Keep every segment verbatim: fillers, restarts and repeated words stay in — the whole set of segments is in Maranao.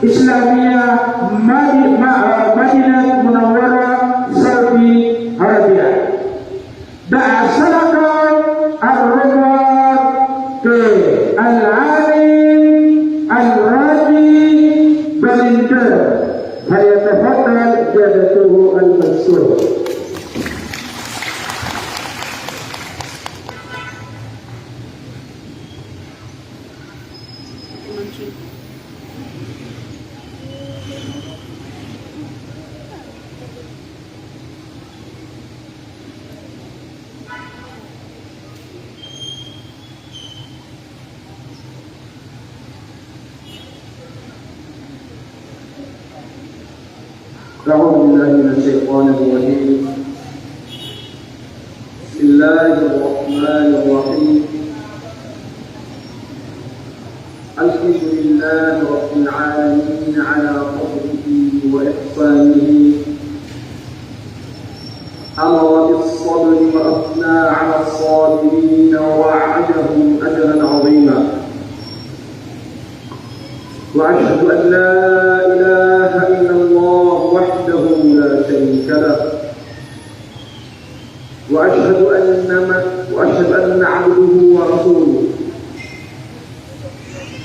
Islamiyah Madi-, Ma-, Madinah Munawwarah, Saudi Arabia. Da a salakaw a rowar ko Al-Alim Al-Raji Balinder, falyatafaddal ijazatuhu al-mazkur. أعوذ بالله من الشيطان الرجيم. بسم الله الرحمن الرحيم. الحمد لله رب العالمين على فضله وإحسانه. أمر بالصبر وأثنى على الصابرين ووعدهم أجرا عظيما. وأشهد أن لا إله إلا الله وحده لا شريك له. وأشهد أن م-، وأشهد أن عبده ورسوله،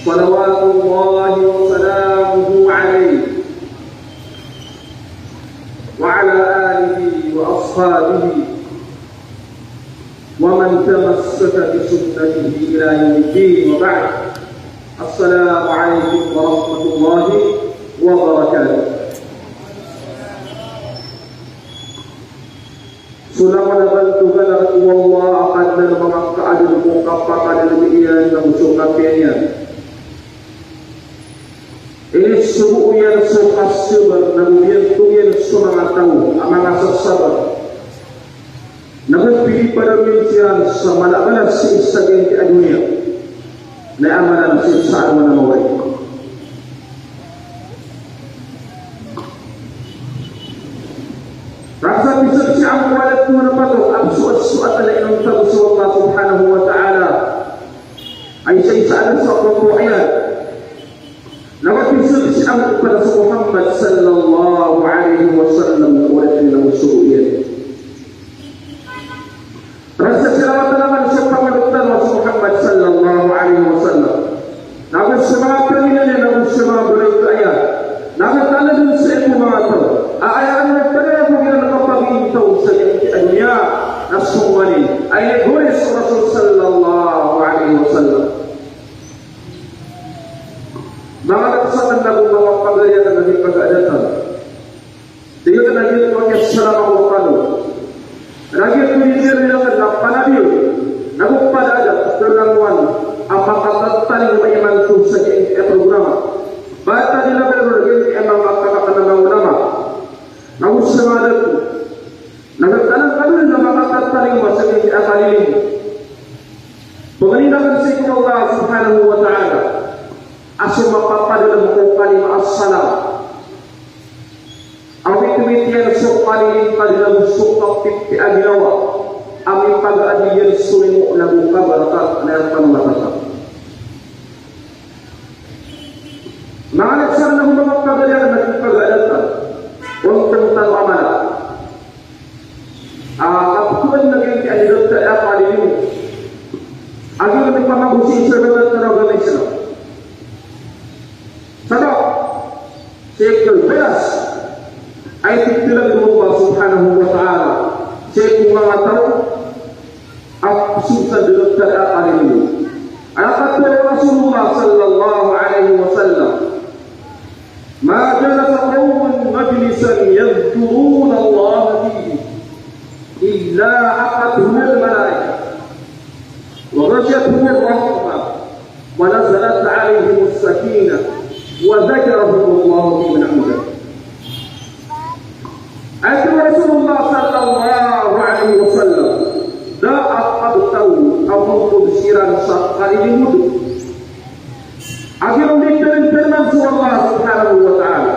صلوات الله وسلامه عليه وعلى آله وأصحابه ومن تمسك بسنته إلى يوم الدين، وبعد. السلام عليكم ورحمة الله وبركاته. So langon a bantogan a rk o Allah a Kadnan o manga kaadn ko kapakadn iyan nago so kapiya niyan. Inisogo iyan so kasabar nago biyantong iyan so manga taw a manga sasabar. Nago piliparoon iyan sa mala a balas sa giyangkai a doniya. Na aya maana niyan sa alongan a mawri. Raksa pisaksian ko a da ko manapato a psoat-soat a da inonta ko so Allah subhanahu wa ta'ala a isaisa a da so a kokowa iyan. Na pisaksian ko pd so Muhammad sallallahu alaihi wasallam ko a da ko manapato a psoat iyan. Rasa siya matalangan so pangalob tano a so Muhammad sallallahu alaihi wasallam. Nago so manga pangni niyan, nago so manga barita iyan. Nago talagan sii ko manga taw a aya ano na talaga ko iran kapagintaw sa giyangkai a doniya na so mani a inibori so Rasul sallallahu alaihi wasallam. Manga taw sa nago manga pagari a nago manga pagari a Tig iyan a giyoto a kiyasalama ko rkano. Na giyoto i diyar iyan a panaliyo, nago pd a adab ko langowan a makatatalingoma imanto sa giyangkai a programa. Ba ta di na balo giyangkai a manga taw a manga ulama. Nago sa manga dato. Nago tanan kami na makatatalingoma sa giyangkai a kalilimo. Pangnin akn sii ko Allah subhanahu wa ta'ala a so mapapadalm ko kalima as-salam. A witwit iyan so kalilimo ka dn ago so kapipiya a ginawa a mipagaadn iyan so limo nago kabarakat na aya tano matatago. Manga insan nago manga pagari a mipagaadn tano. Ontong tano a mala a kaptoan na giyangkai a dii dn ta aya kalilimo. A giyoto i pamagosay sa dn a tano a agama Islam. Sabap sii ko balas a ititharoon o Allah subhanahu wa ta'ala sii ko manga taw a psoat sa dn a kalilimo. Aya katharo o Rasulullah sallallahu alaihi wasallam, "Ma jalasa qawmun majlisan yadhkurunallaha fihi illa hafathumul malaikah, wa ghashiyatuhumur rahmah, wa nazalat alayhimus sakinah, wa dhakarahumullahu fi man indah." Aya tharo o Rasulullah sallallahu alaihi wasallam, da a pagtaw a mangkob siran sa kalilimo. A giyoto i pn-, pnman so Allah subhanahu wa ta'ala.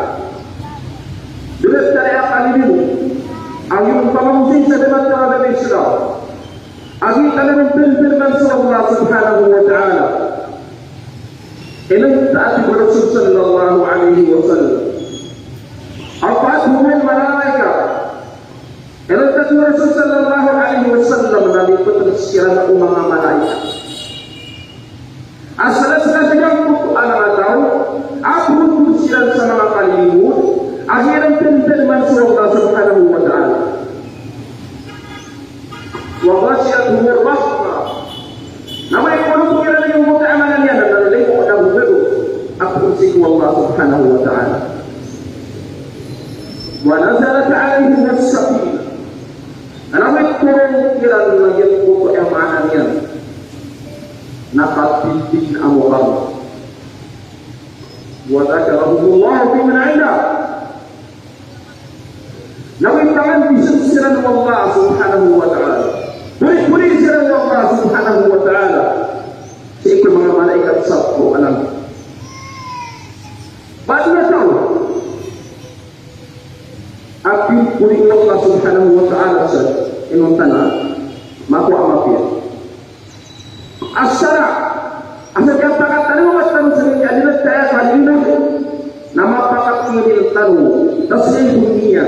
Dii dn ta aya kalilimo. A giyoto i pamagosay sa dn a tano a agama Islam. A giyoto i pn-, pn-, pnman so Allah subhanahu wa ta'ala. Inonta, a tig o Rasul sallallahu alaihi wasallam, a pd o manga malaikat. Inonta, a tig o Rasul sallallahu alaihi wasallam, na liptn siran o manga malaikat. Asar sa giyangkoto a manga taw a phoon siran sa manga kalilimod a giyangkoto a pman so Allah subhanahu wa ta'ala. Wa ghashiyatuhumur rahmah. Na amay ko lobod iran iyan, giyangkoto a maana niyan na limo na gogado a phoon sii ko Allah subhanahu wa ta'ala. Wa nazalat alayhimus sakinah. Na amay ko lobod iran na giyangkoto a maana niyan na kapipiya a mokarama. Wa dhakarahumullahu fi man indah. Na oway, pangandisn siran o Allah subhanahu wa ta'ala. Pori-pori siran o Allah subhanahu wa ta'ala sii ko manga malaikat sa poro a langit. Ba adn a taw a pipori o Allah subhanahu wa ta'ala sa inonta na makowa a mapiya. Asar, asar ka pakatano a tano sa giyangkai a kalilimod na mapakapiri tano, tasawuf niya.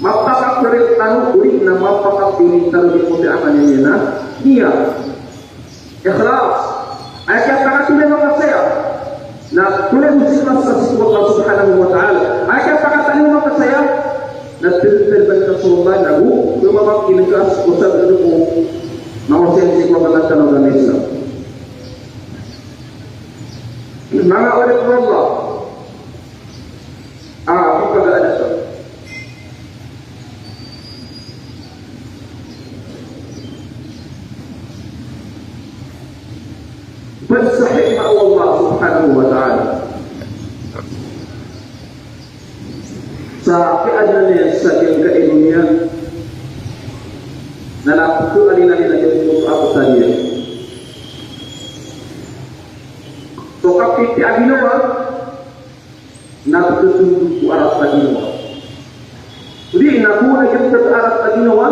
Mapakapiri tano, odi na mapakapiri tano di kote amal niya na niya. Ikhlas. Aya kiyapakatano a manga saya na tolong sii ko Allah subhanahu wa ta'ala. Aya kiyapakatano a manga saya na tolong sii ko Allah na go, go mamakineg ka sii ko sabot o manga saya sii ko manga tano a Islam. Manga oripn o Allah. Ah, ipagaadat ka. Pd sa hikmah o Allah subhanahu wa ta'ala sa kiyaadna niyan sa giyangkai a doniya na na pkhaalinan iyan a giyangkoto a pkhaalinan. So kapipiya a ginawa na pkhatondog ko arat a ginawa. Odi na ko na giyangkoto a arat a ginawa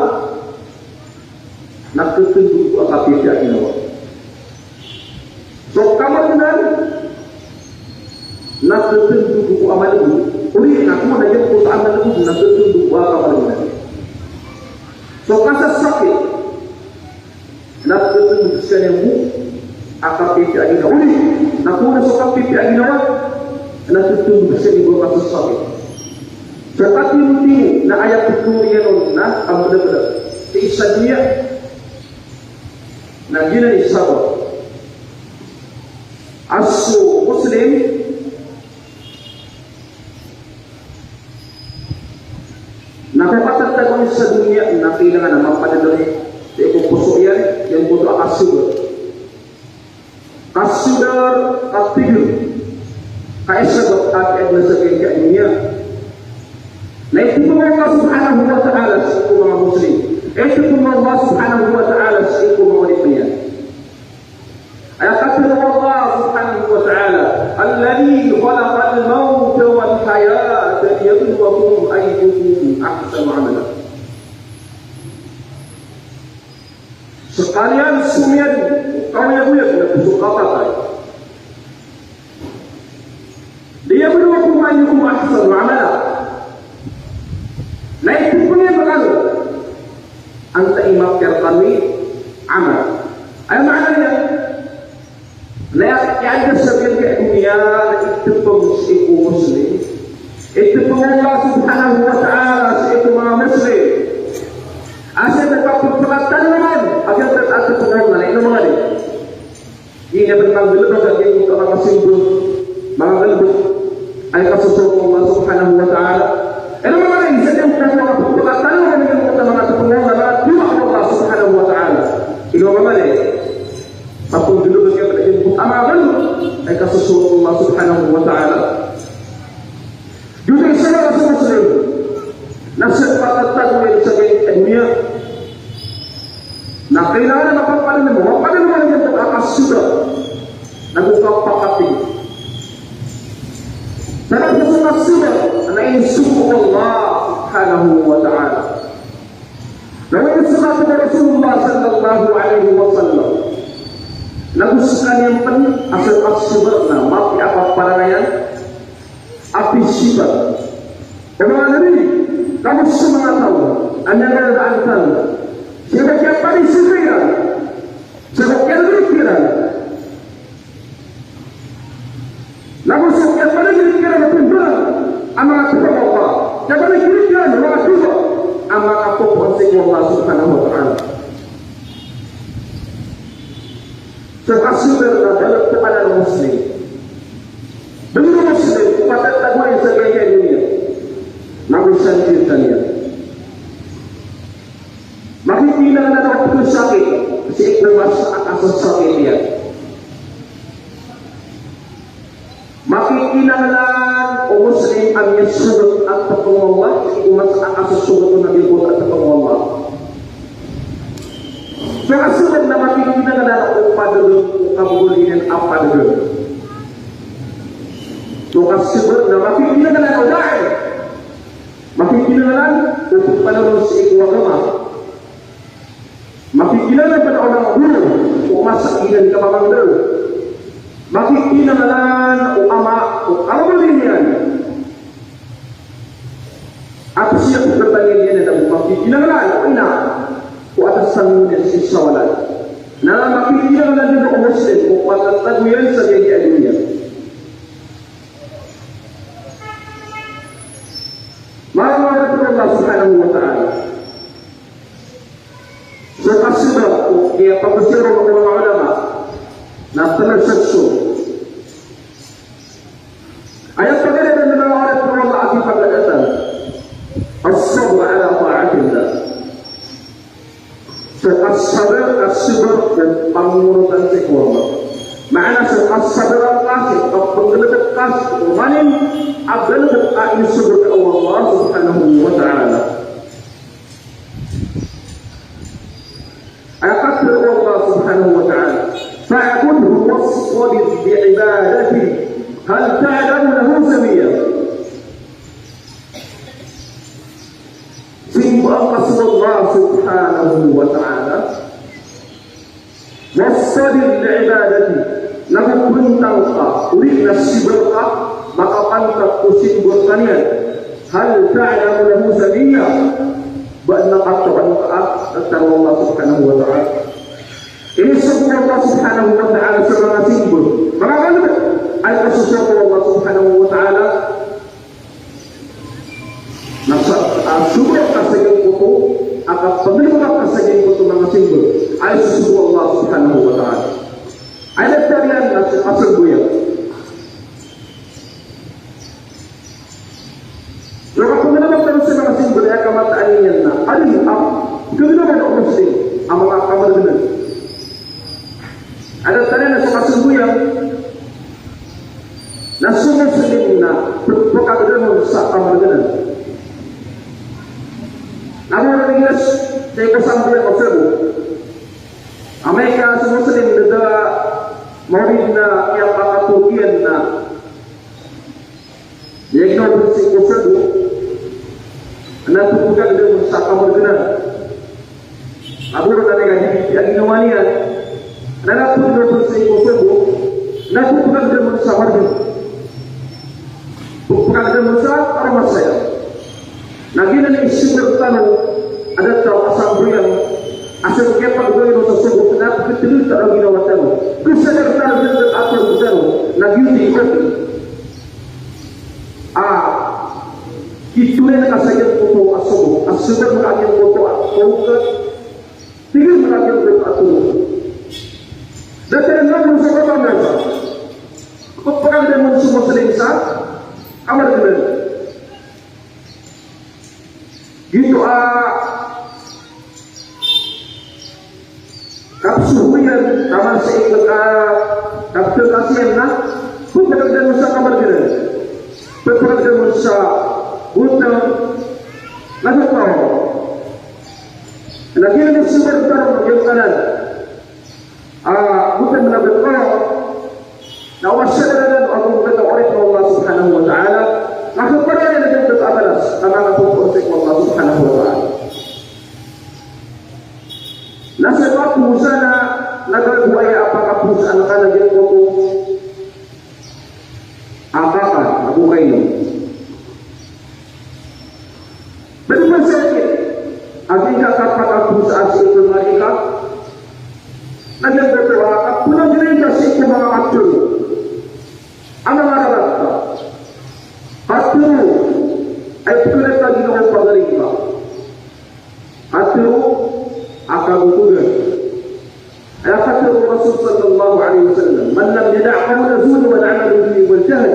na pkhatondog ko kapipiya a ginawa. So kamargnan na pkhatondog ko amal o. Odi na ko na giyangkoto a amal o na pkhatondog ko kamargnan. So kasasakit na pkhatondog skaniyan bo a kapipiya a ginawa. Odi na ko na so kapipiya a ginawa na pkhatondog skaniyan bo a kasasakit. So katiro-tiro na aya pkhaoriyan on na a mbdabda sii sa doniya na giyanan i sabap a so Muslim na kapatatago niyan sa doniya na kailangan a mapadalm sii ko poso iyan giyangkoto a kasodar. Kasodar, katigr, kaisabap a kiyaadna sa giyangkai a doniya. Na ipmbgan o Allah subhanahu wa ta'ala sii ko manga Muslim. Ipmbgan o Allah subhanahu wa ta'ala sii ko manga oripn iyan. Aya katharo o Allah subhanahu wa ta'ala, "Alladhi khalaqal mawta wal hayata liyabluwakum ayyukum ahsanu amala." Skaniyan so miyadn, kaoyagoyag na so kapatay. Liyabluwakum ayyukum ahsanu amala. Na ipmbgan iyan rkano antaa i mapiya rkano i amal. Aya maana niyan na aya kiyaadna sa giyangkai a doniya na itpng sii ko Muslim. Itpng o Allah subhanahu wa ta'ala sii ko manga Muslim a sii ko kapphakatano a giyangkoto a tpng o Allah na ino manga di Ino ba manggalbk a giyangkoto a manga simbol, manga galbk a ikasosoat o Allah subhanahu wa ta'ala. Ino manga di sa giyangkoto a manga pagpakatano a giyangkoto a manga tpng o Allah, manga tiwaa o Allah subhanahu wa ta'ala. Ino manga di sa pnggalbk a giyangkoto a manga galbk a ikasosoat o Allah subhanahu wa ta'ala. Giyoto i sabap a so Muslim na sii ko pagtatago iyan sa giyangkai a doniya na kailangan a mapapadalm, mapapadalm iyan a kasodar nago kapakatig. Sabap sa so kasodar na inisogo o Allah subhanahu wa ta'ala. Na aya sabap o Rasulullah sallallahu alaihi wasallam, nago Skaniyan pn a so kasabar na mapiya a paparangayan a pisipat. O manga nabi, nago so manga taw a miyagagaan tano sii ko kiyapanisiba iran, sii ko kiyapanisiba iran, nago so kiyapanisiba iran a pimbalang a manga taw o Allah, kiyapanisiba iran a manga taw a manga taw sii ko Allah subhanahu wa ta'ala. So kasabar na balot ko anan a Muslim. Bgan o Muslim ko patatagoan sa giyangkaya doniya. Nago sa giyangkaya doniya. Makikinanglan o pkhasakit sii ko masa a kasasakit iyan. Makikinanglan o Muslim a miyasogot a tpng o Allah, sii ko masa a kasosogot on a giyangkoto a tpng o Allah. So kasabar na makikinanglan o padagn, o kababaloy niyan a padagn. So kasabar na makikinanglan o da'i, makikinanglan o pphanoron sii ko agama. Makikinanglan pn o manga guro o masa a giyanan i kapamangndao. Makikinanglan o ama o kababaloy niyan a pziyapkatan iyan iyan, nago makikinanglan o ina o atas a tanggo niyan sii sa walad. Na makikinanglan dn o Muslim ko patatago iyan sa giyangkaya doniya. Manga oripn o Allah subhanahu wa ta'ala. So kasabar ko kiyapagosay ron o manga ulama na tlo sa so. Aya pagari na manga oripn o Allah a kipagadatan, as-sabr ala ta'atillah. So kasabar, kasabar ko pangorotan sii ko Allah. Maana so kasabar a kasabar, kapnggalbk ka sii ko manin a galbk a inisogo o Allah subhanahu wa ta'ala. Aya katharo o Allah subhanahu wa ta'ala, "Fa'budhu wastabir li ibadatihi, hal ta'lamu lahu samiyya." Simba angka so Allah subhanahu wa ta'ala. Wastabir li ibadatihi, na pantang ka, odi na sabar ka, makapantat ko simba ka niyan. Hal ta'lamu lahu samiyya, ba adn a katawan ka a, katharo o Allah subhanahu wa ta'ala. Inisogo o Allah subhanahu wa ta'ala so manga simba. Manga kalbk, aya kasosoat o Allah subhanahu wa ta'ala. Na sa, ah, sogo ka sa giyangkoto, a kapanggalbk ka sa giyangkoto manga simba, aya sosoat o Allah subhanahu wa ta'ala. Aya na tariyan na so kasambayang. Na kapanggalbk ka sa manga simba, aya kamataan iyan na, adi a, kaginawa o Muslim a manga kamargnan. Aya na tariyan na so kasambayang. Na so Muslim na pphakagdam on sa kamargnan. Na mawri na giya sii ko sambayang o sogo. Amay ka so Muslim na da mawri na kiyapakatoroiyan na ginawa on sii ko sogo, na pphakagdam on sa kamargnan. Ago ron na tig a di, di a ginawa niyan, na na pphakagdam on sii ko sogo, na pphakagdam on sa margn. Pphakagdam on sa margn saya. Na giyanan i simbag tano a datar a sambayang, a so kiyapagdam on sa sogo, na pkhatharo tano a ginawa tano. Pkhasadar tano a ginawa tano, na giyoto i A, kitorin ka sa giyangkoto a sogo, a sogo na giyangkoto a sogo, tig iyan na giyangkoto a sogo. Datar na giyangkoto a sogo, pphakagdam on so Muslim sa kamargnan. Giyoto a kapsogo iyan, taman sii ko ka, kaptolkasi iyan na pphakagdam on sa kamargnan. Pphakagdam on sa botang na so taw. Na giyanan i simbag tano a giyangkanan. Ah, bukan na benar. Na o masa a dadan o ago na oripn o Allah subhanahu wa ta'ala. Na kapara iyan a dadan a balas a manga pphoroon sii ko Allah subhanahu wa ta'ala. Na sa pagkusa na Na giyangkoto a pakapowasaan ka na giyangkoto a kakan ago kainom. Bali masakit a giyangkoto a kapakapowasaan sii ko manga ika, na giyangkoto a kapnagilay ka sii ko manga katharo a manga rarata. Katharo a ipkhailay ka ginawa o pagaling ka. Katharo a kagogogan. Aya katharo o Rasul sallallahu alaihi wasallam, "Man lam yada' qawla zuri wal amala bihi wal jahl,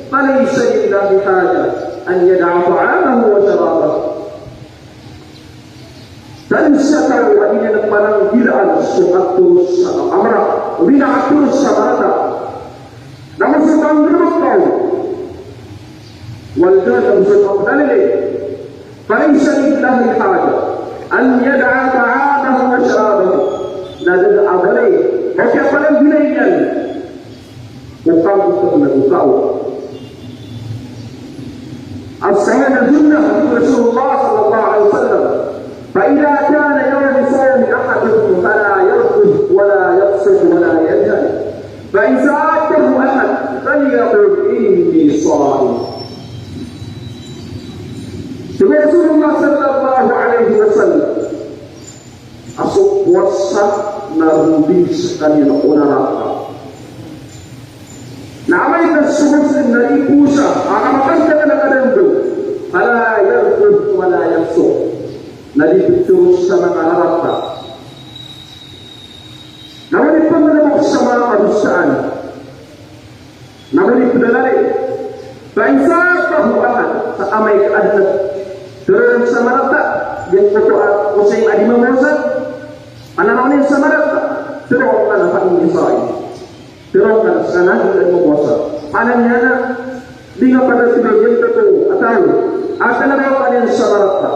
falaysa lillahi hajah an yada'a ta'amahu wa sharabahu." Taman sa taw a di niyan pananggilaan so katharo sa kamra, o di na katharo sa marata. Na maso panggalbk taw. Wal jahl, na maso panggalbk. Falaysa lillahi hajah an yada'a ta'amahu wa sharabahu. Na da dn a balay o kiyapananggilai niyan o kangkn ago kaon. As-sawm junnah, Rasulullah sallallahu alaihi wasallam. Fa idha kana yawmu sawmi ahadikum fala yarfuth wala yafsuq wala yajhal. Fa in sabahu ahad falyaqul inni sa'im. Tig o Rasulullah sallallahu alaihi wasallam, a so powasa na rodi skaniyan o naraka. Na amay ka so Muslim na di powasa, a kapantag a kadando, fala yarfuth wala yafsuq. Na di ptharoon sa manga rarata. Na o di pmbalbk sa manga kadosaan. Na o di pdalalay. Fa in sabahu ahad, sa amay ka adn a tharoon sa marata, giyangkoto a Muslim a di mamowasa, a tharoon sa marata, tharoon ka na fa inni sa'im. Tharoon ka na skaniyan a di mamowasa. Maana niyan na di nga pd a tharoon giyangkoto a taw a tharoon ka niyan sa marata.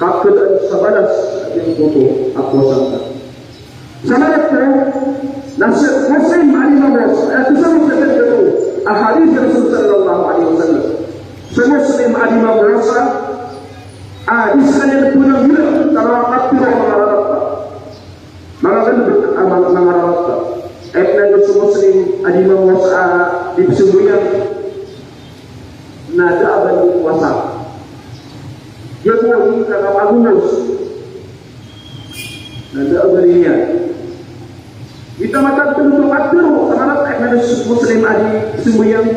Ka kdaan sa balas a giyangkoto a powasa ngka. Sa marata na so Muslim a di mamowasa, aya kasabapan sa giyangkoto a hadith o Rasul sallallahu alaihi wasallam. So Muslim a di mamowasa, a di skaniyan pnanggila sa manga katharo a manga rarata. Manga galbk a manga, manga rarata. Aya pn a so Muslim a di mamowasa a di pzambayang, na da a ba niyan powasa. Giya bo a di kapagomos, na da a ba niyan. Di ta matag pn so katharo a manga rarata, aya pn a so Muslim a di pzambayang,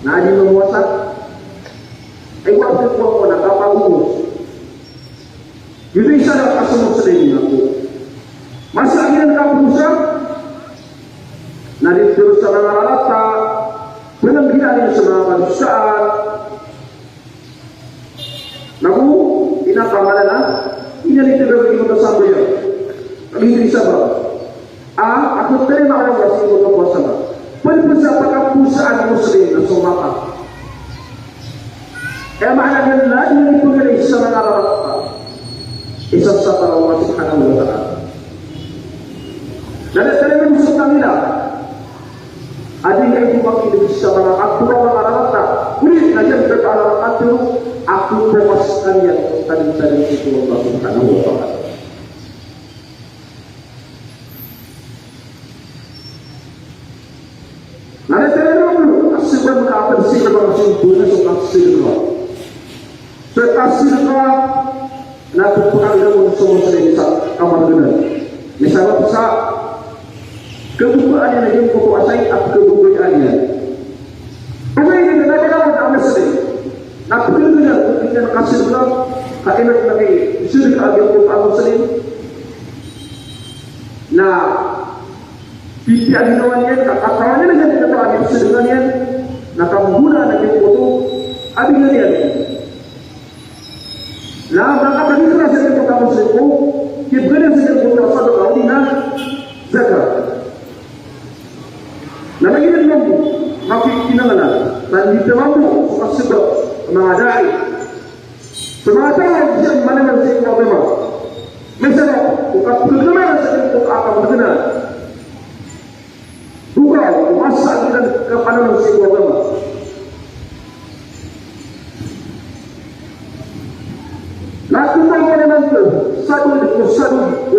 na a di mamowasa. Aya bo a pn a kapagomos. Giyoto i isa a so Muslim na ko masa a giyanan kapowasa, na di ptharoon sa manga rarata, pnanggila niyan so manga kadosaan. Na go, ino ka maana na, ino di tharoon a di makasambayang. Ino di sabap a, a khatarima o Allah sii ko powasa ngka. Pd pn sa pakapowasaan o Muslim na so mata. Aya maana niyan na di niyan pnggalay sa manga rarata. Isa sa para Allah subhanahu wa ta'ala. Na da tarimaan so kangila a di niyan pmakilay sa manga katharo a manga rarata. Odi na giyangkoto a rarata a khapowasa niyan, tading-tading sii ko Allah subhanahu wa ta'ala. Na di tarimaan a sabap ka a pd sii ko manga sii ko manga so kasidka. So kasidka na pphakagamo so Muslim sa kamargnan. Misal sa khagogoyaan iyan a giyangkoto a shayi a khagogoyaan iyan. Ogaid na da a ba niyan a Muslim na pphakagamo so kasidka, ka ino na kasidka a giyangkoto a Muslim na pipiya a ginawa niyan, ka katawan iyan a giyangkoto a di pzadka niyan, na kambona na giyangkoto a bgan iyan. Na makabagay ka sa giyangkoto a Muslim ko kibgan iyan sa giyangkoto a sadka odi na zakat. Na lagid iyan mambo, makikinanglan, na di mambo so kasabap a manga da'i. So manga taw a di siran mananam sii ko agama. Misal o kapagagama sa giyangkoto a kapagagama. Boka o masa a di siran kapananam sii ko agama. Na kowan imanto, sadn ko sadn o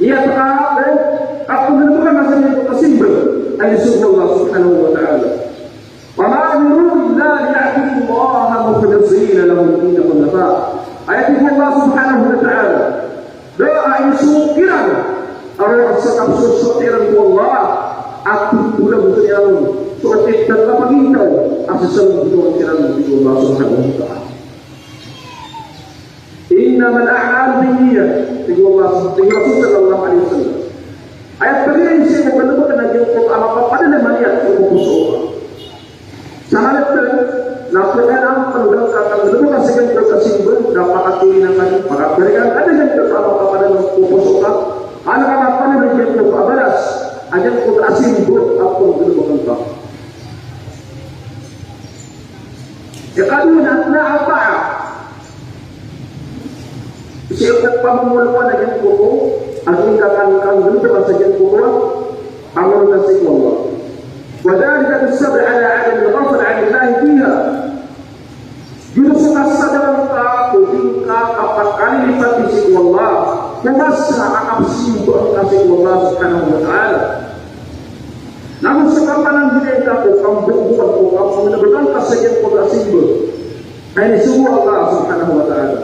Niyat ka ko kapnggalbka sa giyangkoto a simba a inisogo o Allah subhanahu wa ta'ala. Wa ma umiru illa liya'budullaha mukhlisina lahud-dina hunafa. Aya tig o Allah subhanahu wa ta'ala, da a inisogo kiran a roo sa kapsosoat iran ko Allah, a totolagoten iran so okit a kapagintaw a sisalogoten iran, tig o Allah subhanahu wa ta'ala. Innamal a'malu binniyat, tig o Allah, tig o Rasul sallallahu alaihi wasallam. Aya pagiya sii ko galbk na giyangkoto a mapapadalm a niyat ko poso ka. Sa maana niyan na pagari angka o da ka galbk sa giyangkoto a simba, na pakatiri na ka, pakatiri na ka giyangkoto a mapapadalm ko poso ka. Kna ka mapadalm giyangkoto a balas a giyangkoto a simba a pnggalbk ka. Ikadowa na, na a ta'a. Sii ko pamamoloan a giyangkoto a gii ka kan, kan giyangkoto a pangolog sii ko Allah. Wa dhalika bis-sabri ala adamil ghaflati 'anillahi fiha. Giyoto so kasadar angka ko di ngka kapakalilipati sii ko Allah ko masa a kapsimba angka sii ko Allah subhanahu wa ta'ala. Na go so kapananggilai ka ko kamboboan ko kapnggalbk angka sa giyangkoto a simba a inisogo o Allah subhanahu wa ta'ala.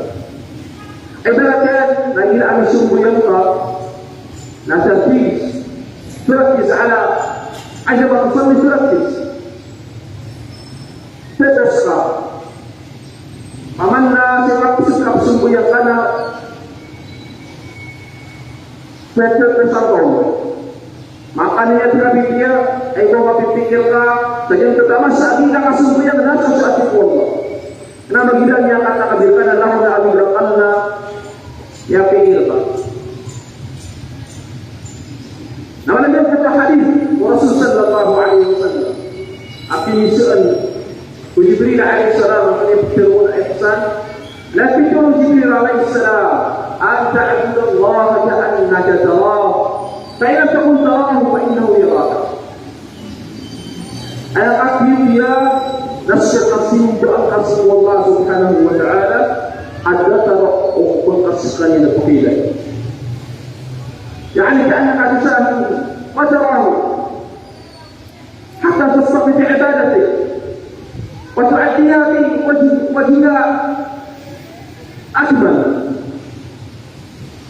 Ibarat iyan na giyangkai a inisogo iyan ka na thirty, thirty ala, ay, ba, thirty. Pepos ka. Paman na sii ko kapsimba iyan ka na pepos ka. Makaniyan ka bibiya, ay ko mapipikir ka sa giyangkoto a masa a gii ka kasimba iyan na so sa ati ko Allah. Na magiya niyan katakabir ka na langon a awidan ka na miyapikir ka. Na maana niyan ko hadith o Rasul sallallahu alaihi wasallam a piniisaan o Jibril alayhis salam a pitharo a ihsan. Na pitharo o Jibril alayhis salam, an ta'budallaha ka'annaka tarahu, fa in lam takun tarahu fa innahu yaraka. Aya katharo iyan na so kasimba angka sii ko Allah subhanahu wa ta'ala a datar o pangkasakali na pagilay. Yani, ka'annaka tushahiduhu wa tarahu hatta tastaqima fi ibadatihi wa tu'addiyahu bi wajhin, wajhin akmal.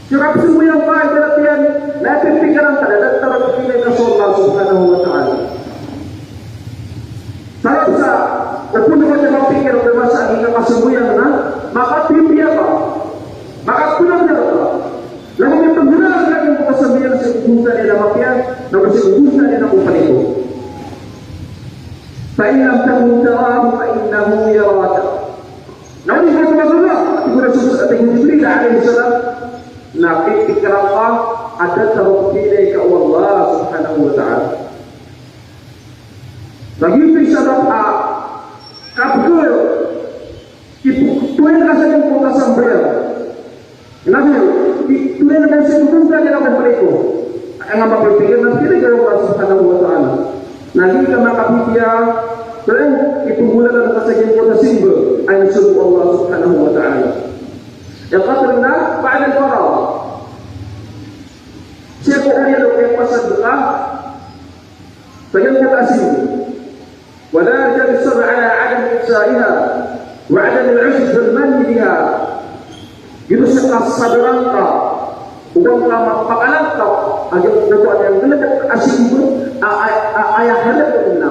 So kapsimba iyan ka, ibarat iyan na pipikiran ka na datar o pagilay ka so Allah subhanahu wa ta'ala. Sabap sa, o pn o ba ka mapikir ko masa a gii ka kasimba iyan na makapimpiya ka, makapnagdar ka. Langon a pagdar ka giyangkoto a sambayang sii ko gonta niyan a mapiya, na sii ko gonta niyan a komplito. Fa in lam takun tarahu fa innahu yaraka. Na o di ka makasimba, tig o Rasul, tig o Jibril alayhis salam, na pipikiran ka a datar o pagilay ka o Allah subhanahu wa ta'ala. Lagid o isa a kapagilay, ipoktoy ka sa giyangkoto a sambayang. Na go, i-, tonay na ba sii ko bongkal iyan a ba mapipikir, aya nga mapipikir na pitharo o Allah subhanahu wa ta'ala. Na di ka makapipiya, ko ipnggolalan ka sa giyangkoto a simba, aya sii ko Allah subhanahu wa ta'ala. Aya katlo na, ba'dal faragh. Sii ko oriyan o kiyapasadka sa giyangkoto a simba. Wa dhalika bis-sabr ala 'adami ifsha'iha wa 'adami al-'ujbi wal man'i biha. Giyoto so kasabaran ka, o ba ngka mapakalangkap a giyangkoto a miyanggalbk a simba a, a, a, aya hadap on na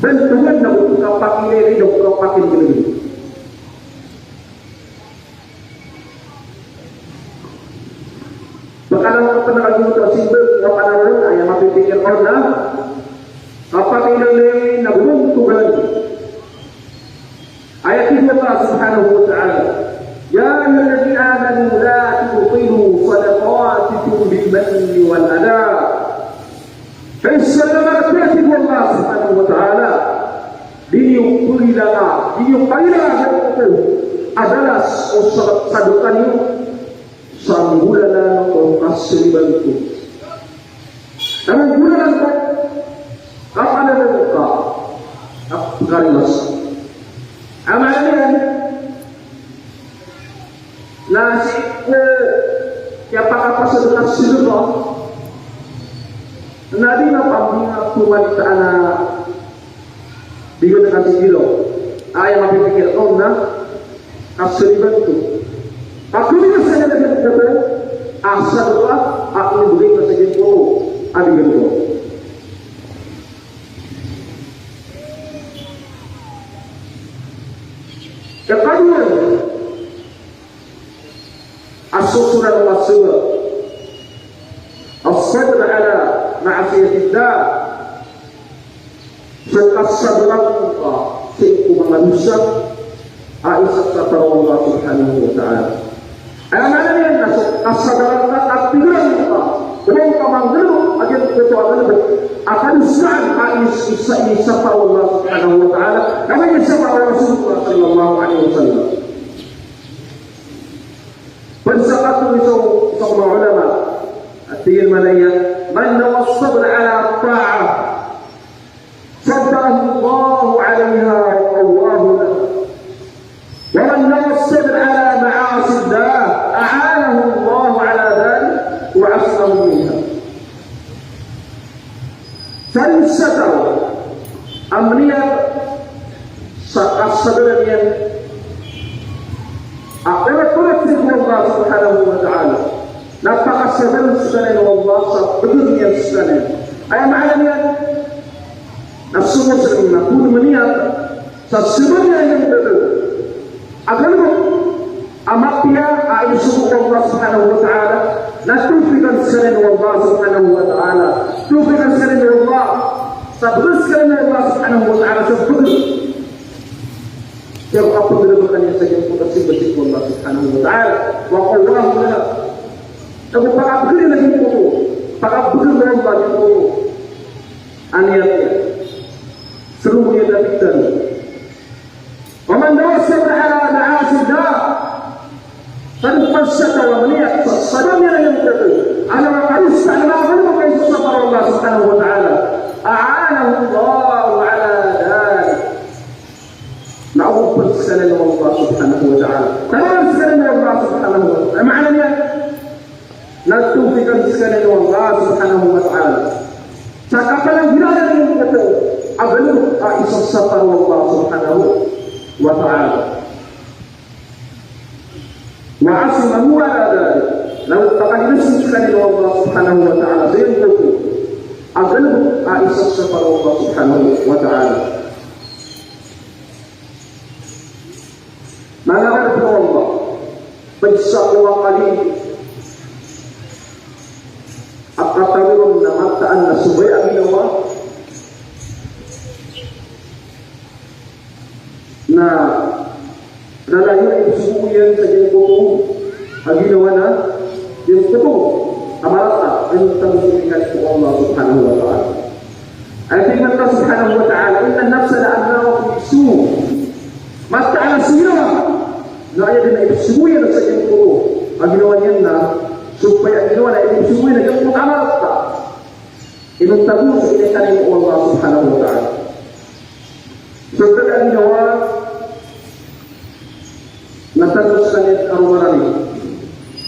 bantogan na go kapakiilay, go kapakiilay. Pakalangkap ka na ka giyoto a simba, ka panaw ron, aya mapipikir ka on na kapakiilay na go bantogan. Aya tig o Allah subhanahu wa ta'ala, "Ya ayyuhalladhina amanu la tubtilu sadaqatikum bil manni wal adha." Hay so manga taw, tig o Allah subhanahu wa ta'ala, di niyo pagilanga, di niyo pagilanga a balas o sa-, sadaka niyo sa nggolalan o kasalibanto. Na nggolalan ko kapanaw ka, kapkarimas. Aya maana niyan na sii ko kiyapakapasad o sadaka na di na pamina pmalitaan a di gana ka tigilo. Aya mapipikir ka on na kasalibanto. Ako di na sa giyangkoto a sadaka a inibgay ka sa giyangkoto a di giyangkoto. Ikadowa, a sosoran o kasabr, as-sabr ala ma'siyatillah. So kasabaran ka sii ko manga dosa a isasapar o Allah subhanahu wa ta'ala. Aya maana niyan na so kasabaran ka, kapikiran ka, o ba ngka manggalbk a giyangkoto a galbk a kadosaan a is-, isa-, isasapar o Allah subhanahu wa ta'ala, na ba isasapar o Rasulullah sallallahu alaihi wasallam. Pd sa katlo i so, so manga ulama a tig iyan mambo a, "Man nawwa as-sabra ala at-ta'ah, sabbarahu Allahu alaiha wa qawwahu laha. Wa man nawwa as-sabra ala ma'asillah, a'anahu Allahu ala dhalik wa asimahu minha." Sadn sa taw a mniyat sa kasabaran iyan a orot-orot sii ko Allah subhanahu wa ta'ala, na pakasabaran skaniyan o Allah sa bgr iyan skaniyan. Aya maana niyan na so Muslim na pd mniyat sa sabaran iyan a galbk a mapiya a isogo o Allah subhanahu wa ta'ala, na tawfiqan skaniyan o Allah subhanahu wa ta'ala. Tawfiqan skaniyan o Allah. Sa bgr skaniyan o Allah subhanahu wa ta'ala sa bgr. Kiyapakapagalbkan iyan sa giyangkoto a simba sii ko Allah subhanahu wa ta'ala. Wa qawwahu laha. Sa pakabgr iyan a giyangkoto. Pakabgr o Allah giyangkoto a niyat iyan. Sii ko niyat a pitharo. Wa man nawwa as-sabra ala ma'asillah. Sa pd sa taw a mniyat sa sabaran iyan a giyangkoto a manga kadosa, a manga kadosa a isasapar o Allah subhanahu wa ta'ala, a'anahu Allahu ala dhalik. Na ogopan skaniyan o Allah subhanahu wa ta'ala. Tabangan skaniyan o Allah subhanahu wa ta'ala. Aya maana niyan na tawfiqan skaniyan o Allah subhanahu wa ta'ala sa kapananggiraw iyan giyangkoto a galbk a isasapar o Allah subhanahu wa ta'ala. Wa asimahu ala dhalik. Na pakalidas skaniyan o Allah subhanahu wa ta'ala sa giyangkoto a galbk a isasapar o Allah subhanahu wa ta'ala. Manga oripn o Allah, pd sa kowa kali a katawan na mataan na so baya a ginawa na lalayon a ipsogo iyan sa giyangkoto a ginawa na giyangkoto a marata a initamo iyan ko Allah subhanahu wa ta'ala. Aya tig o Allah subhanahu wa ta'ala, "Innan nafsa la'ammaratun bis-su'." Mataan a so ginawa na aya dn a ipsogo iyan sa giyangkoto A ginawa niyan na, sopaya a ginawa na inisogo iyan a giyangkoto a marata. Inonta bo so inikanan o Allah subhanahu wa ta'ala. So kada a ginawa na tano skaniyan a roma rani.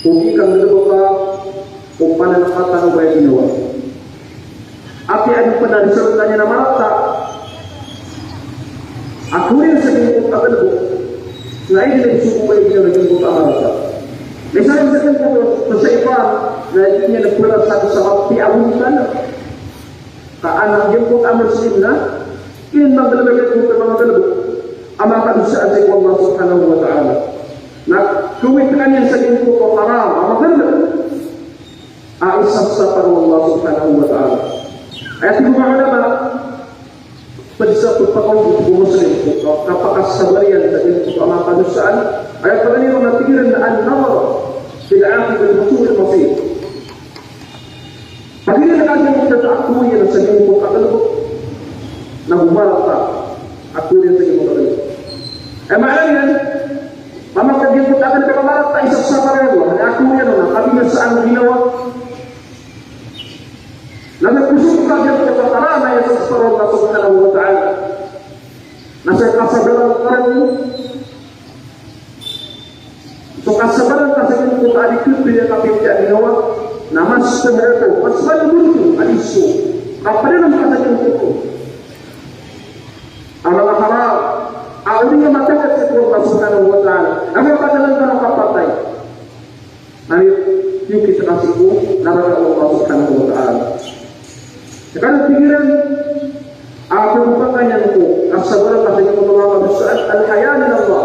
O di ka nggalebeka o pananakatan o ba aya ginawa. Apiya ino pn a result iyan na marata a kori sa giyangkoto a galebek, na aya dn a isogo o ba aya ginawa na giyangkoto a marata. Misan sa giyangkoto a shaytan na aya dn a pn a sa, sa mapiya a ginawa na Ka an a giyangkoto a Muslim na, ino manggalebek giyangkoto a manga galebek a manga kadosaan sii ko Allah subhanahu wa ta'ala. Na kawit ka niyan sa giyangkoto a haram a manga galebek a isasapar o Allah subhanahu wa ta'ala. Aya tig o manga ulama, pd sa pphakaogop o Muslim ko kapakasabar iyan sa giyangkoto a manga kadosaan, aya paganay ron na tig iran na an-nadhar fil aqibah wa su'il masir. Paganay na kagiya ko da a kori iyan sa giyangkoto a galebek, na go marata a kori iyan sa giyangkoto a galebek. Aya maana niyan, mambo ko giyangkoto a galebek a marata a isasapar o Allah, na kori iyan on na kabinasaan o ginawa. Na go so kagiya ko da a haram a isasapar o Allah subhanahu wa ta'ala. Na so kasabaran ka ron, so kasabaran ka sa giyangkoto a di khapiya a kapipiya a ginawa, na mas tomo oto, mas mala oto a di so kapadalm ka sa giyangkoto a manga haram a oriyan a matawbat sii ko Allah subhanahu wa ta'ala. Na go kapadalm ka on a kapatay. Na aya tiyokit ka sii ko naraka o Allah subhanahu wa ta'ala. Aya kano tig iran a pagopatan iyan ko kasabaran ka sa giyangkoto a manga kadosaan, al-haya min Allah.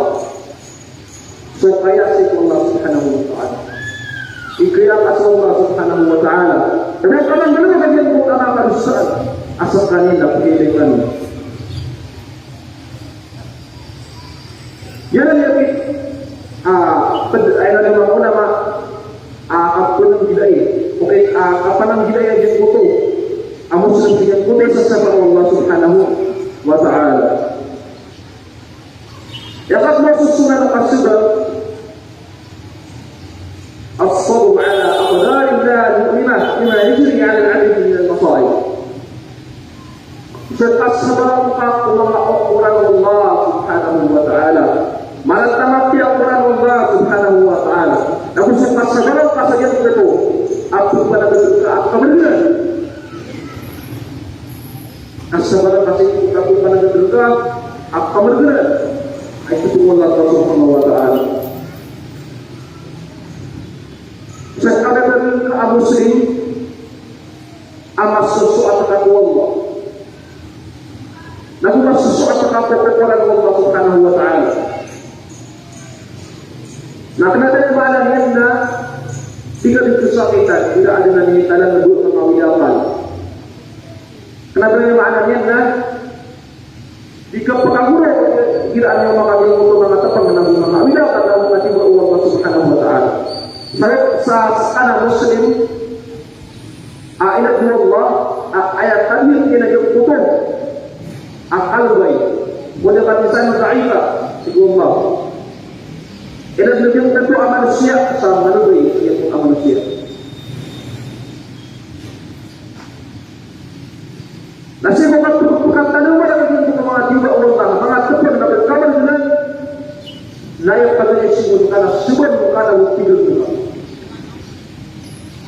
So kaya sii ko Allah subhanahu wa ta'ala. Ikaya ka sii ko Allah subhanahu wa ta'ala. O ba ka manggalebek a giyangkoto a manga kadosaan a skaniyan na pagilay kano. Giyanan i, ah, ped-, aya na manga ulama, ah, kapananggilai. Okay, ah, kapananggilai a giyangkoto a Muslim, giyangkoto a isasapar o Allah subhanahu wa ta'ala. Aya katlo a sosonan a kasabap, as-sabr ala aqdarillahi wa ma, bima yajri ala al-abdi min al-masa'ib. So kasabaran ka ko manga okoran o Allah subhanahu wa ta'ala. Marata a mapiya a okoran o Allah subhanahu wa ta'ala. Na go so kasabaran ka sa giyangkoto a pphanagadal ka a kamargn. Kasabaran ka sa giyangkoto a pphanagadal ka a kamargn. Ay, ito o Allah subhanahu wa ta'ala. Sa kada ka a Muslim, a masosoat ka ko Allah. Na go masosoat ka ko okoran o Allah subhanahu wa ta'ala. Na kna ba aya maana niyan na di ka di kasakitan, di ka adn a miyatalan a dowa a manga awid a akal. Kna ba aya maana niyan na di ka pkagoro, igira a miyakagiya oto a manga tpng na go manga awid a akal a manga tiba o Allah subhanahu wa ta'ala. Sa, sa, sa skano a Muslim, a inadn o Allah, a, aya tabiat iyan a giyangkoto a kalbay. Khuliqal insanu da'ifa, tig o Allah. Inadn o giyangkoto a manosiya sa kalbay, giyangkoto a manosiya. Na sii ko kapkapkatanaman a giyangkoto a manga tiba o Allah, manga tpng na kamargn, na aya paganay a sii ko kna, sii ko kna, o tigl ko kna.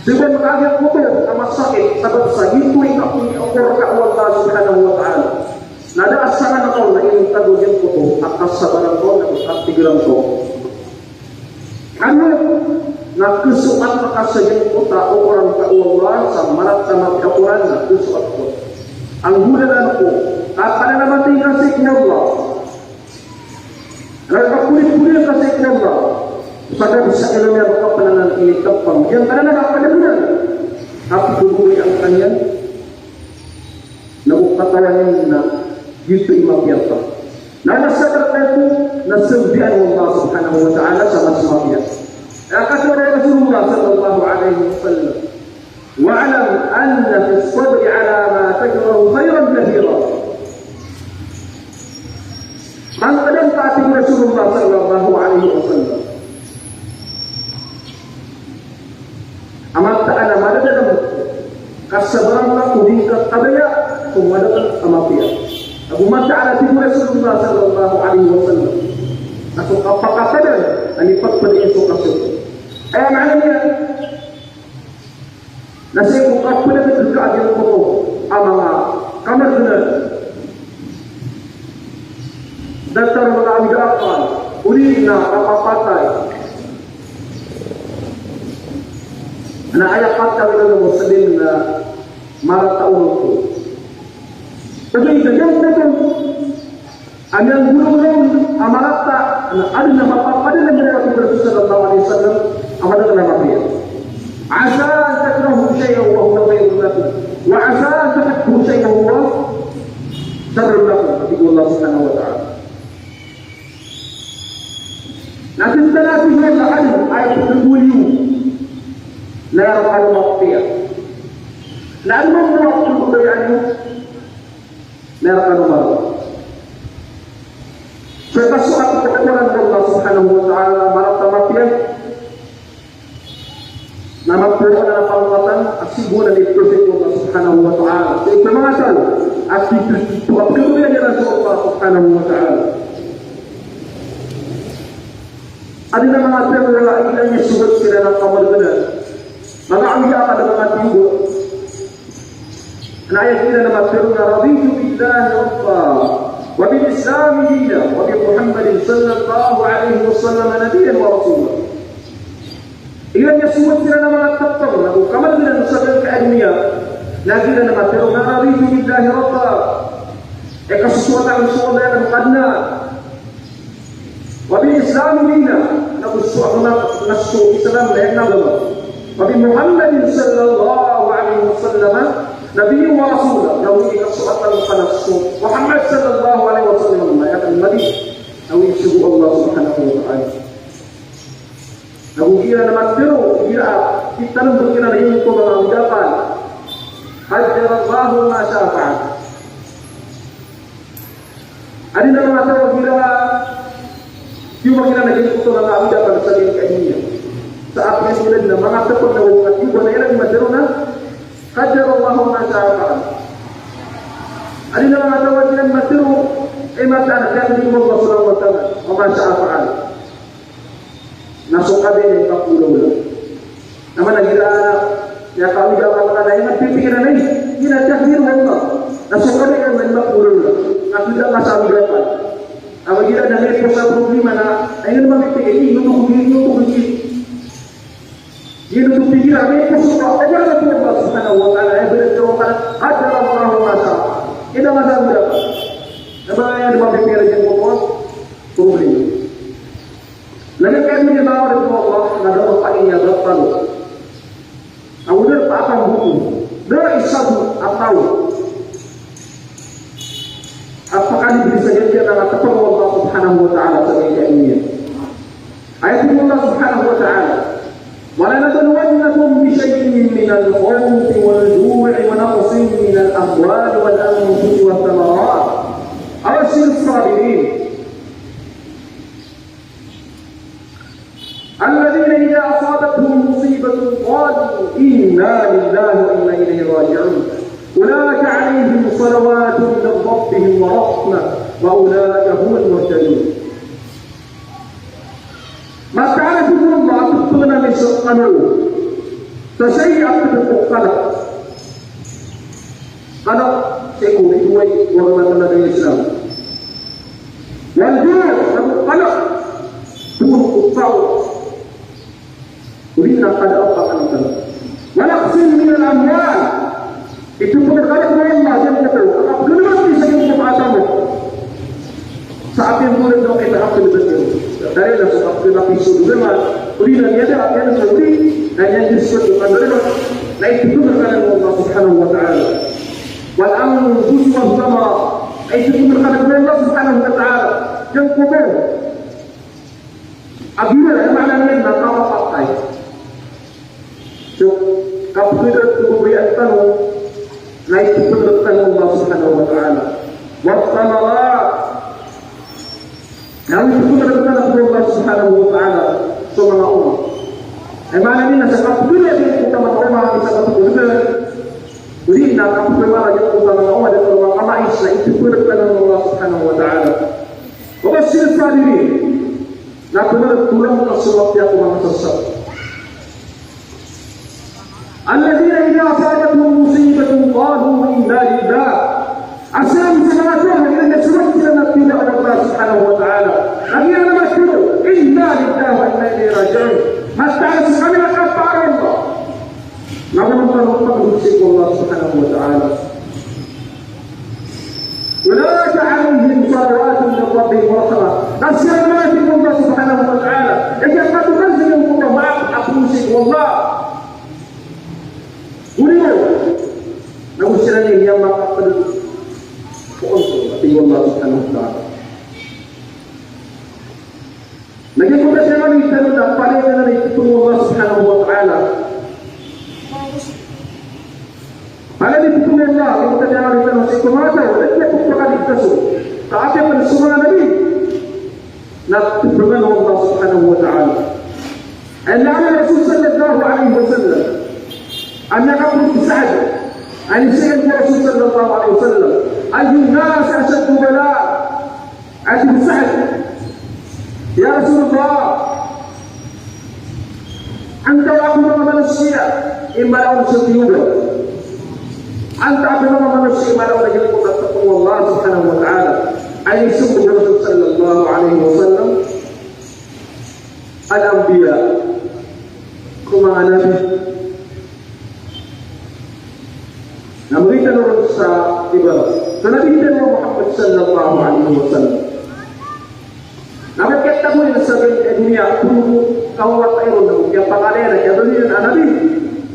Sii ko kna giyangkoto a masakit, sabap sa giyangkoto i kapokor ka o Allah subhanahu wa ta'ala. Na da a sangan ka on na inonta bo giyangkoto a kasabaran ka on, na katiglan ka on. Kano na khasoat ka sa giyangkoto a okoran ka o Allah, sa marata a mapiya a okoran na khasoat ka. Anggolalan ko, kapananamatay ka sii ko Allah. Na kapolipolin ka sii ko Allah. Sa da bisa ilay a kapananamatay ka, giyangkanan a kapananamatay. Kapagogowai angka niyan. Na go katawan iyan na giyoto i mapiya. Na masabar ka oto na sambian o Allah subhanahu wa ta'ala sa mas mapiya. Aya katharo o Rasulullah sallallahu alaihi wasallam, "Wa'lam anna fis sabri ala ma takrahu khairan kathira." Pangkadam ka, tig o Rasulullah sallallahu alaihi wasallam, Kasabaran ka ko di ngka kabaya ko madakl a mapiya. Ago mataan a tig o Rasulullah sallallahu alaihi wasallam na so kapakapadan a mipagpd iyan so kasogo. Aya maana niyan na sii ko kapd ka a giyangkoto a manga kamargnan. Datar manga awid a akal, odi na kapapatay. Na aya katawan o Muslim na marata o onot. Odi na giyangkoto a miyanggolawla a marata, na adn a mapapadalm iyan a tig o Rasul sallallahu alaihi wasallam a madakl a mapiya. Asa an takrahu shay'an wa huwa khairun lakum, wa asa an tuhibbu shay'an wa huwa sharrun lakum. Tig o Allah subhanahu wa ta'ala. Na tig tano a tig o Allah, adn a aya pkhagogoya niyo na aya rkano mapiya. Na adn mambo a pkhagogoya niyo na aya rkano marata. So kasoat ko Qur'an o Allah subhanahu wa ta'ala, marata, mapiya. Na mapiya a pangolatan a sigoon a di ptosik o Allah subhanahu wa ta'ala. So ito manga taw a tig o Allah, pkhagogoya niyo na so Allah subhanahu wa ta'ala. Adn a manga taw a igira niyan sogat siran a kamargnan, manga awid a akal, manga tig o Na aya kiran a matharo na, "Raditu billahi rabba, wa bil islami dina, wa bi Muhammadin sallallahu alaihi wasallam nabiyyan wa rasula." Igira niyan sogat siran a manga tpng ago kamargnan sa giyangkai a doniya, na kiran a matharo na, "Raditu billahi rabba." Aya kasosoat akn so Allah a Kadnan. Wa bil Islami dina, na go so akn a, na so Islam na aya agama. Wa bi Muhammadin sallallahu alaihi wasallam nabiyyan wa rasula, na go ikasoat akn na so Muhammad sallallahu alaihi wasallam na aya nabi, na go isogo o Allah subhanahu wa ta'ala. Na go igira na matharo, igira a, igira na matharo, igira na matharo, igira na matharo, igira na matharo, Adi na manga taw a gira, tiyoba kiran a giyangkoto a manga awid a akal sa giyangkai a doniya. Sa apiya so ilay na manga taw a manga tiyoba na iran matharo na, "Qaddarallahu wa ma sha'a fa'al." Adi na manga taw a gira matharo, e, mataan a kiyatiyog o Allah subhanahu wa ta'ala, "Wa ma sha'a fa'al." Na so kabaya na ipagolawla. Na mana gira, aya kawid a akal na aya pipikirn iyan, aya na takdir o Allah. Na so kabaya na ipagolawla. Na gira masawid a akal. Awa gira na may pos a problema na, aya na mapipikir, ino to, ino to, ino to. Ino to pikir, may pos a, o ba na to Allah subhanahu wa ta'ala, aya ba na to Allah, qaddarallahu wa ma sha'a. Ino masawid a akal. Na mana aya na mapipikir iyan ko problema. Lagid ka di mawari ko Allah, na da a pangni a ba tano. Ago da a pangni ko, da isa bo a taw a pakalibre sa giyangkai a tpng o Allah subhanahu wa ta'ala sa giyangkai a doniya. Aya tig o Allah subhanahu wa ta'ala, "Wa lanabluwannakum bi shay'in minal khawfi wal ju'i wa naqsin minal amwali wal anfusi wath thamarat. Wa bashshiris sabirin." الذين إذا أصابتهم مصيبة قالوا إنا لله وإنا إليه راجعون. أولئك عليهم صلوات من ربهم ورحمة وأولئك هم المهتدون. Mataan a tig o Allah a tpngan ami skano sa sii a pd ko kalk. Kalk, sii ko di ko way, wag matala na Islam. Wal ju', ago kalk, pd ko taw. Odi na kada a pakantan. Wa naqsin minal amwal. Ito pn a kalk o Allah, giyangkoto a kapgolawla sa giyangkoto a tamok. Sa apiya bo ron a kita a pd ko. Dari na so kapgolawla so doniya, odi na miyada a piyada sa odi, na iyan di so pd ko doniya. Na ito pn a kalk o Allah subhanahu wa ta'ala. Wal anfusi wath thamarat. Ay, ito pn a kalk o Allah subhanahu wa ta'ala. Giyangkoto a gira, aya maana niyan na kapapatay. So kapgolawla tano, na ito pn a kalk o Allah subhanahu wa ta'ala. Wath thamarat. Na ito pn a kalk o Allah subhanahu wa ta'ala so manga onga. Aya maana niyan na sa kapgolawla tano so manga onga, isa kapgolawla Na kapamarayan ko sa manga oman a manga kamais na ipipirek ka o Allah Subhanahu wa Ta'ala. Wa bashshiri sabirin. Na pamarayan ko lang ka so mapiya ko manga sasat. Alladhina idha asabatuhum musibatun qalu inna lillah. A siran so manga taw a igira na sogat siran a tiyoba o Allah Subhanahu wa Ta'ala, na igira na matero, inna lillahi wa inna ilayhi raji'un. Mataan so kami na kaparo. Na manga taw a pagdon sii ko Allah Subhanahu wa Ta'ala. Ulaika alayhim salawatun min rabbihim wa rahmah. Na siran man, tig o Allah Subhanahu wa Ta'ala, a kiyapatokar sii ko maap a phoon sii ko Allah. Odi na, na go siran i miyamakapadalm ko onto, tig o Allah Subhanahu wa Ta'ala. Na giyoto a tiyarani tano na palaya tano i pitharo o Allah Subhanahu wa Ta'ala. Palaya i pitharo o Allah, giyoto a tiyarani tano sii ko manga taw a da a pphakaligtas on. Ka apiya pn so manga nabi na tobngan o Allah Subhanahu wa Ta'ala. Aya niyan a Rasul sallallahu alayhi wasallam, a miyakapoon ki Sa'd, a iniiza iyan ko Rasul sallallahu alayhi wasallam, ayyun nasi ashaddu bala. Aya tig o Sa'd, ya Rasulullah, antaa ko manga manosiya i mala on so tiyoba? Antaa ko manga manosiya i mala on a giyangkoto a topng o Allah Subhanahu wa Ta'ala? Aya inismbag o Rasul sallallahu alayhi wasallam, al-anbiya, ko manga nabi. Na mawita ron sa iba, sa Nabi tano a Muhammad sallallahu alayhi wasallam. Na ba kiyatago iyan sa doniya, puro kawawata iron, na kiyapakala iyan, kiyabaloy iyan a nabi.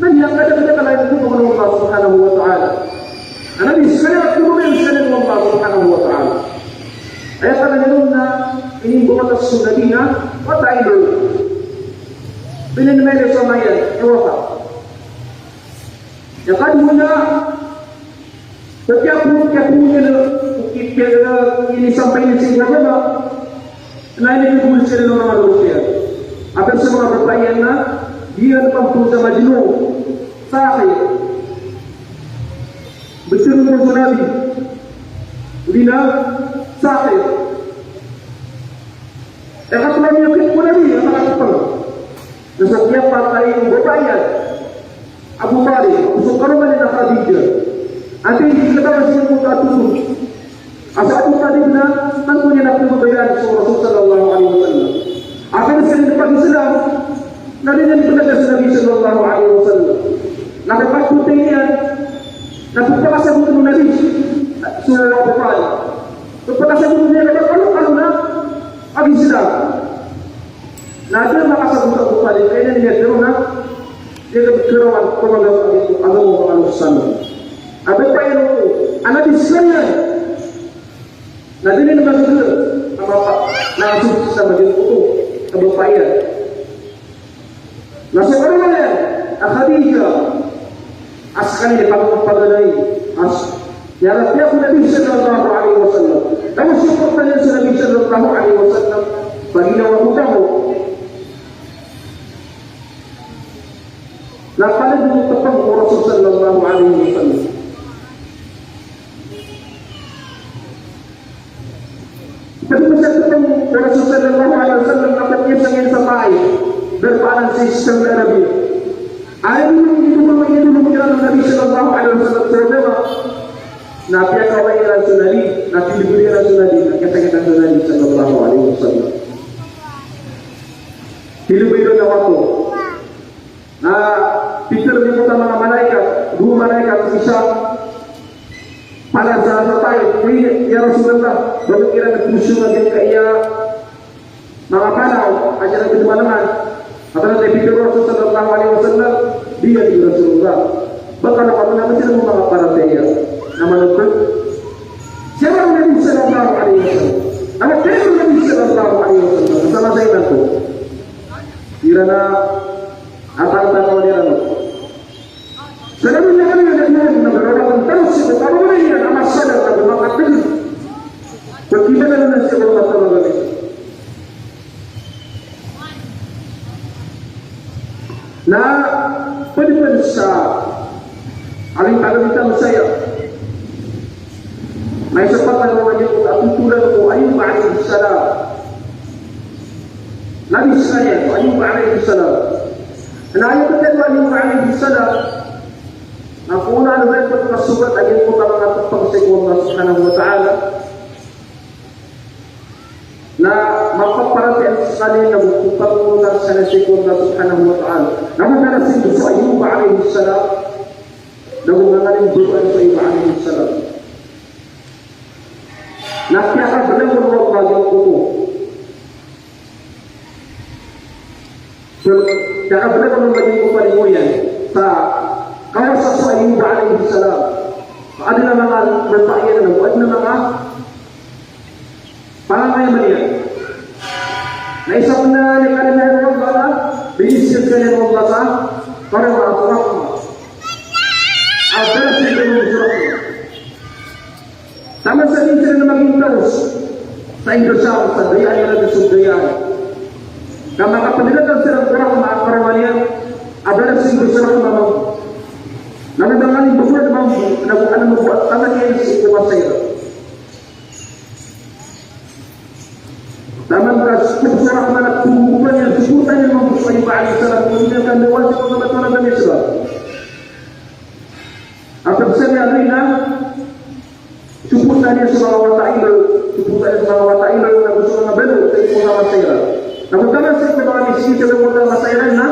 Na miyakadakdakl a aya tig o Allah Subhanahu wa Ta'ala. A nabi, skaniyan a toronen skaniyan o Allah Subhanahu wa Ta'ala. Aya kanan iyan na inimbawata so nabi na wata iyan. Pinin mene so ama iyan, aya wata. Aya kadn na, ko kiyapo, kiyapo iyan, ko kiyapo, inisampay iyan sii ko agama, na inibgay siran o manga ropa iyan. Apiya so manga ropa iyan na, di iran pampo sa Majnun, sakit. Btad on so nabi. Odi na, sakit. Aya katlo a miyakit ko nabi, aya makatpng. Na so kiyapatay o bapa iyan, Abu Talib, ago so karoma niyan a Khadijah. Antaa i di katawan sii ko katotol a so Abu Talib na tanto niyan a pmbabayaan so Rasul sallallahu alayhi wasallam. Apiya siran pag-Islam, na di niyan pnagaga so Nabi sallallahu alayhi wasallam. Na kapatay iyan, na pphakasagotan o Nabi so Abu Talib. Pphakasagotan iyan a kalokalo na pag-Islam. Na da a makasagot a Abu Talib, aya niyan a tharoon na, di ka karawan ko manga, manga, manga loksan. A bapa iyan oto, a nabi skaniyan. Na di niyan magaga a mapa, na so sa magin oto a bapa iyan. Na so karoma niyan a Khadijah, a skaniyan i pagpaganay, a s-, aya rapiya ko Nabi sallallahu alayhi wasallam. Na so suporta niyan sa Nabi sallallahu alayhi wasallam, paginawa ko taw. Na palaya dn topng o Rasul sallallahu alayhi wasallam. Pd pn sa topng o Rasul sallallahu alayhi wasallam na pd iyan sa Taif, darpa anan sii Saudi Arabia. Aya dn, aya dn, aya dn kiran o Nabi sallallahu alayhi wasallam so agama. Na piyakawai iran so Nabi, na tiligoy iran so Nabi, na kiyasakit so Nabi sallallahu alayhi wasallam. Tiligoy iran a wato. Na pitharo iyan ko manga malaikat, dowa malaikat, isa palaya sa Taif, "Wi, ya Rasulullah, ba iran phoon sa giyangkaya manga panaw a di ran pd malangan?" Katharo o Rasul sallallahu alayhi wasallam, "Di, ya Rasulullah. Ba kano kami na masiran o manga paratiyaya na manothol?" Siyabak o Nabi sallallahu alayhi wasallam. Aya tig o Nabi sallallahu alayhi wasallam, sa masa iyan oto, iran a Atal tano iran. Sa dn iyan a, iyan a, iyan a, na barabakan tano sii ko karoma niyan a masadat a makatgd. Pagkibanan na sii ko mata magami. Na pd pn sa Aya pagari tano saya. Na isa pn a aya a totolan o Ayub alayhis salam. Nabi skaniyan, o Ayub alayhis salam. Na aya btad o Ayub alayhis salam, na poon a aya pn kasogat a giyangkoto a manga tpng sii ko Allah subhanahu wa ta'ala. Na mapaparatiyaya skaniyan na go pangorotan skaniyan sii ko Allah subhanahu wa ta'ala. Na go kna sii ko Ayub alayhis salam. Na go manga limbago o Ayub alayhis salam. Na piyakablag o Allah giyangkoto. So, piyakablag o Allah giyangkoto a limo iyan sa kawasa o Ayub alayhis salam. Adn a manga lopa iyan na go adn a manga pangangayama niyan. Na isa pn a limo iyan na, binisan iyan o Allah sa karoma, rahmah. A da a sii ko rahmah. Taman sa di siran magintaw sa indosa, sa daya iran, sa daya iran. Ka makapndarata siran ko rahmah a karoma niyan, a da a sii ko rahmah mambo. Na go manga limbago mambo, na go adn a mambo a taman iyan sii ko masa iran. Taman ka sii ko rahmah na pnggopan iyan, soportaan iyan mambo so Ayub alayhis salam, ko di niyan kandawaan sii ko manga batowan a da niyan sii. A pd sa niyan aya na soportaan iyan so manga wata a iloy, soportaan iyan so manga wata a iloy, na go so manga balo, sii ko manga masa iran. Na go taman sii ko manga miskin, sii ko manga masa iran na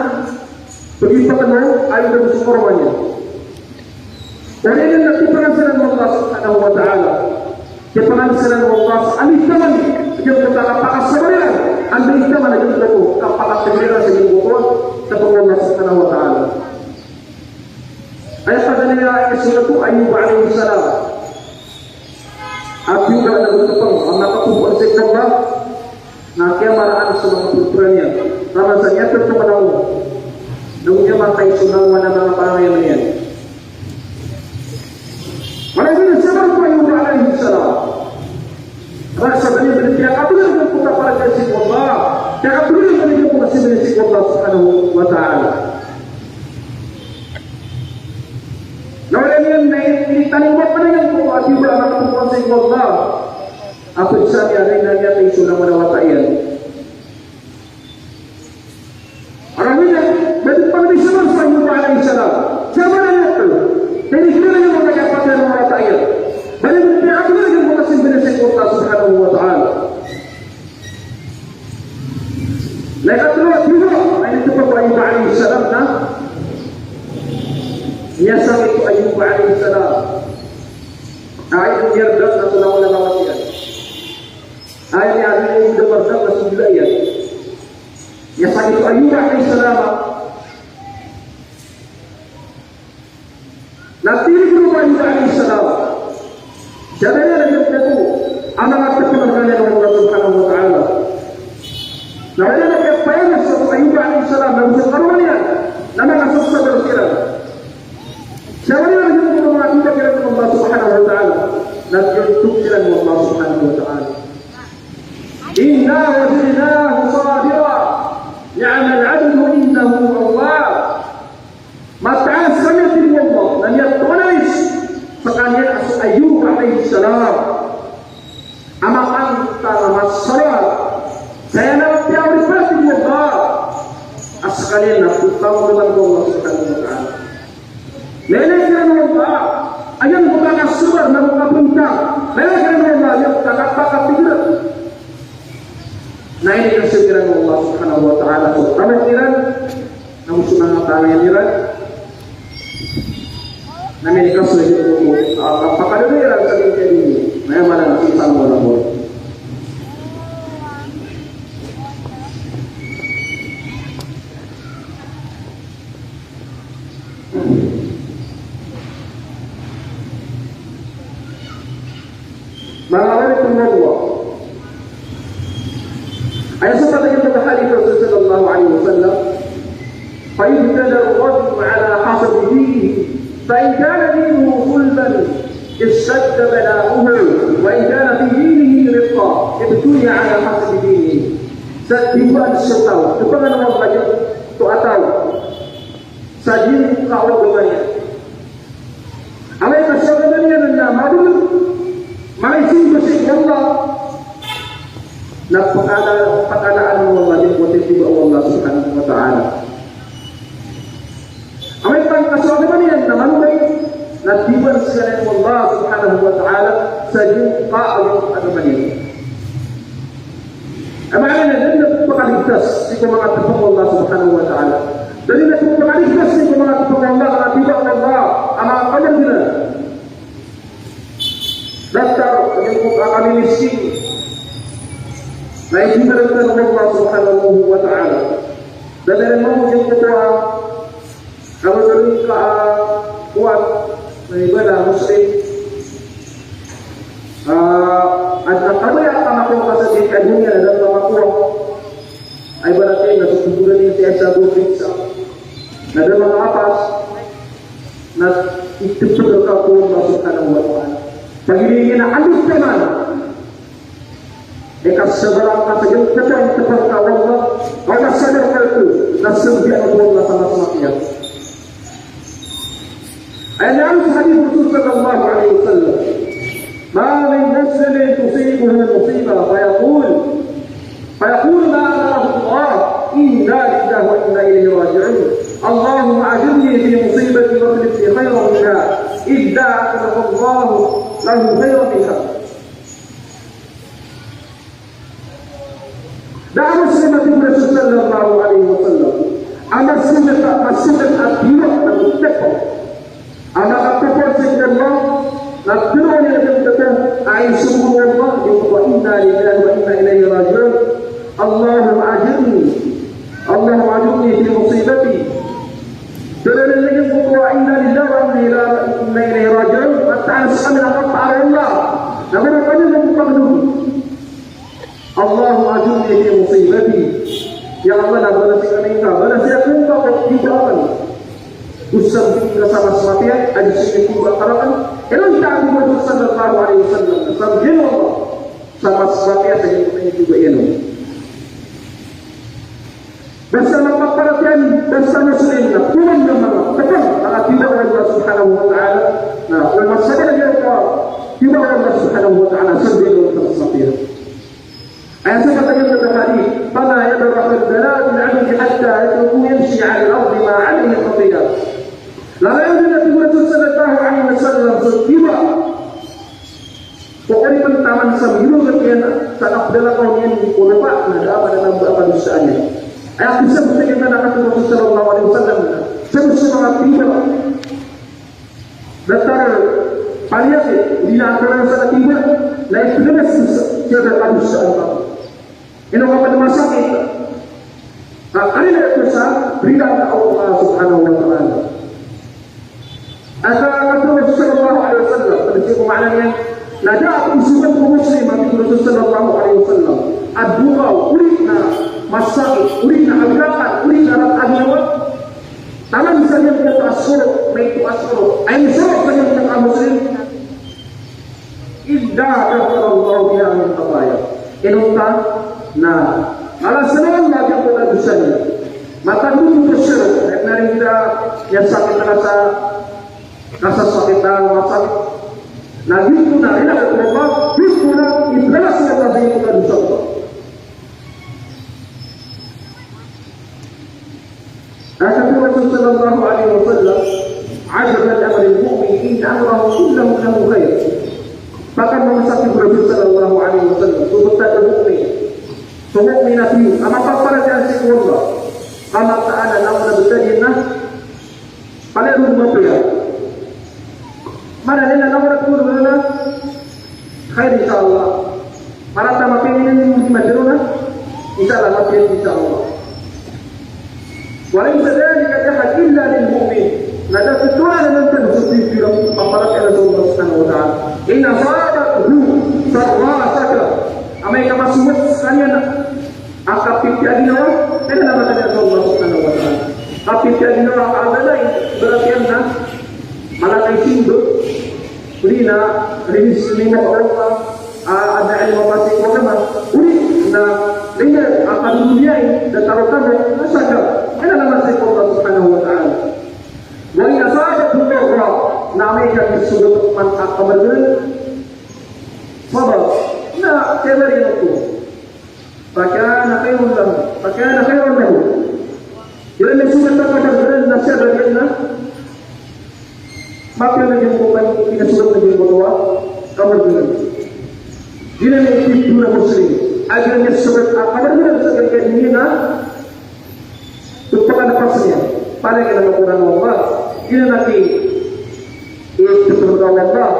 pagipakn o aya na go so karoma niyan. Odi na tipangan siran o Allah subhanahu wa ta'ala. Tipangan siran o Allah sa alitaman, giyangkoto a kapakasabar iran, anda itaman a giyangkoto a kapakatgr iran sa giyangkoto a tpng o Allah subhanahu wa ta'ala. Aya pagari a isorat o Ayub alayhis salam a piyoga na go tpng a makatoboan sii ko Allah, na kiyamaraan so manga pitharo iyan. Taman sa niyan tpng a langon, na go niyan matay so langon a manga pangangayama niyan. Maana niyan na sabar o Ayub alayhis salam. Rk sa bali-bali piyakablag iyan ko kaparatiyaya sii ko Allah. Piyakablag iyan ko kasimba sii ko Allah subhanahu wa ta'ala. Na odi niyan na initanimbang pn iyan ko aya a makatoboan sii ko Allah. A pd sa niyan na niyan a isorat o manga wata iyan. Aya niyan, bali pn a sabar o Ayub alayhis salam. Sabar iyan oto. Tinigiran iyan o manga kapatay a manga wata iyan. Bali pn a piyakablag iyan ko kasimba sii ko Allah subhanahu wa ta'ala. Na ikatlo a tiyoba a initpng o Ayub alayhis salam na miyasakit o Ayub alayhis salam. Aya niyan, da a so langon a lawat iyan. Aya niyan, da a mardak a so dila iyan. Miyasakit o Ayub alayhis salam. Na tinigiran o Ayub alayhis salam. Siya na niyan a giyangkoto a manga tpng a rk iyan o Allah subhanahu wa ta'ala. Na odi na kiyapayanas o Ayub alayhis salam na so karoma niyan na manga sasabar siran. Siya na niyan a giyangkoto a manga tpng a rk iyan o Allah subhanahu wa ta'ala. Na giyangkoto a tpng iyan o Allah subhanahu wa ta'ala. Inna wajadnahu sabira, ni'mal abdu innahu awwab. Mataan skaniyan, tig o Allah, na miyatoon a skaniyan a so Ayub alayhis salam a mapantag a masabar. Sa aya na piyaoripa, tig o Allah, a skaniyan na ptang o Allah subhanahu wa ta'ala. Lalayon kiran o Allah a giyangkoto a kasabar na go kapantag. Lalayon kiran o Allah a giyangkoto a kapakatgr. Na inikasoy kiran o Allah subhanahu wa ta'ala so tamok iran, na go so manga pangni iran. Na inikasoy kiran o Allah a kapakadada iran sa giyangkai a doniya. Na aya maana na so tamok iran. Manga oripn o Allah. Aya sopat a giyangkoto a hadith o Rasul sallallahu alaihi wasallam, "Fa yubtala ar-rajulu ala hasabi dinihi, fa in kana dinuhu ghulban ishtadda bala'uhu, wa in kana fi dinihi rifqun ibtuliya ala hasabi dinihi." Sa tiyoba so taw, tiyoba o Allah so taw sa dn ko kaagama niyan. Mabul, manga isimba sii ko Allah, na pakala-, pakalaan o Allah giyangkoto a tiyoba o Allah subhanahu wa ta'ala. Amay ka so agama niyan na manobay, na tiyoba skaniyan o Allah subhanahu wa ta'ala sa giyangkoto a agama niyan. Aya maana niyan na da dn pakaligtas sii ko manga tpng o Allah subhanahu wa ta'ala. Da dn pakaligtas sii ko manga tpng o Allah, manga tiyoba o Allah, a manga kamargn. Datar a giyangkoto a kamimiskin na ididarata o Allah subhanahu wa ta'ala. Datar a mambo giyangkoto a kamargn ka, ah, kowan, na ibarat a Muslim. Ah, adn a kabaya a kamakowa ka sa giyangkai a doniya na da a kamakowa. Ay, ibarat iyan na so pagbolan iyan sii sa gobit sa, na da a makapas, na itpd rka ko Allah subhanahu wa ta'ala. Pagiya iyan na andit ka man, ikasabar ka sa giyangkoto a itpd rka o Allah, ka na sabar ka oto, na sambian o Allah sa mas mapiya. Aya niyan sa hadith Rasul sallallahu alaihi wasallam, "Ma min muslimin tusibuhu musibah fayaqul, fayaqul ma anzalallahu Allah, inna lillahi wa inna ilaihi raji'un. Allahumma ajirni fi musibati wa akhlif li khairan minha, illa akhlafa Allahu lahu khairan minha." Da a Muslim a tig o Rasul sallallahu alaihi wasallam a masogat, masogat a tiyoba na tpng a makatopor sii ko Allah, na tharoon iyan a tpng a isogo o Allah, di ko inna lillahi wa inna ilaihi raji'un. Allahumma ajirni. Allahumma ajirni fi musibati. Tharoon iyan a tpng a inna lillahi wa inna ilaihi raji'un. Mataan skami na kapaar o Allah. Na manga kami na kapagdum. Allahumma ajurni fi musibati. Ya Allah, na balasi ami ngka, balasi ako ngka ko tiyoba akn. Go sambi ngka sa mas mapiya a dii sii tiyoba akn. Inonta a tig o Rasul sallallahu alaihi wasallam, sambi o Allah sa mas mapiya sa dii tiyoba iyan. Basta mapaparatiyaya, basta Muslim na kowan na manga tpng a tiyoba o Allah subhanahu wa ta'ala. Na o masabar iyan ko tiyoba o Allah subhanahu wa ta'ala, sambi o Allah sa mas mapiya. Aya sabot iyan sa hadith, "Fama yabrahul bala bil abdi hatta yatrukahu yamshi alal ardi ma alayhi khati'ah." Langon a tig o Rasul sallallahu alaihi wasallam, so tiyoba ko oripn taman sa mirogat iyan sa kapdalakaw niyan ko lopa na da a ba na namba a kadosaan iyan. Aya kisabot iyan na katharo o Rasul sallallahu alaihi wasallam, sa so manga tiyoba datar paliyati, di na akal sa tiyoba, na ipnabas sa tiyoba kadosaan ka. Ino ka pd masakit, na karina ito sa rida o Allah subhanahu wa ta'ala. Aya katharo o Rasul sallallahu alaihi wasallam, pd sii ko maana niyan na da a pd sii ko Muslim a tig o Rasul sallallahu alaihi wasallam a dowa, odi na masakit, odi na agrakan, odi na rat a ginawa. Taman sa giyangkoto a soro, maito a soro, ay soro sa giyangkoto a Muslim. Illa kaffarallahu biha min khatayah. Inonta na kalasan o Allah giyangkoto a dosa niyan. Matando ko soro, na rin kita, iyan sakit na kasa, kasa sakit na masakit. Na giyoto na, ina ko Allah, giyoto na, iblalas o Allah giyangkoto a dosa. Aya katharo o Rasul sallallahu alaihi wasallam, "Ajaban li amril mu'min, inna amrahu kullahu lahu khair." Pakamamasakit o Rasul sallallahu alaihi wasallam, so btad o mu'min. So mu'min a tig a mapaparatiyaya sii ko Allah, ka mataan a langon a btad iyan na palaya ron mapiya. Maana niyan na langon a tig o Allah na khair, insha Allah. Marata mapiya iyan na di madrona, insha Allah, mapiya, insha Allah. Wa laysa dhalika li ahad illa lil mu'min. Na da a ptharoon a langon a tig o Allah na paparatiyaya sa Allah subhanahu wa ta'ala. In asabathu sarra shakara. Amay ka masogat skaniyan a kapipiya a ginawa, kna na mataan iyan so Allah subhanahu wa ta'ala. Kapipiya a ginawa a kaagama, ibarat iyan na mala a kaisimba, odi na rinis, odi na makaoma, a, adn a ilmo a pasi ko agama, odi na ino a kadodoniya, datar o kano, na shakara, kna na mataan iyan so Allah subhanahu wa ta'ala. Wa in asabathu darra, Na amay ka kisogat man a kamargn, sabap na kiyabaloy oto. Fakana khairan lahu. Fakana khairan lahu. Giyanan i sogat a kamargn na siya ba giyanan a mapiya na giyangkoto a kinasogat na giyangkoto a kamargn. Giyanan i tip o Muslim a giyanan i sogat a kamargn sa giyangkaya doniya na Ipakanapas iyan, palaya iyan a Qur'an o Allah, giyanan a ki, eh, totoro o Allah,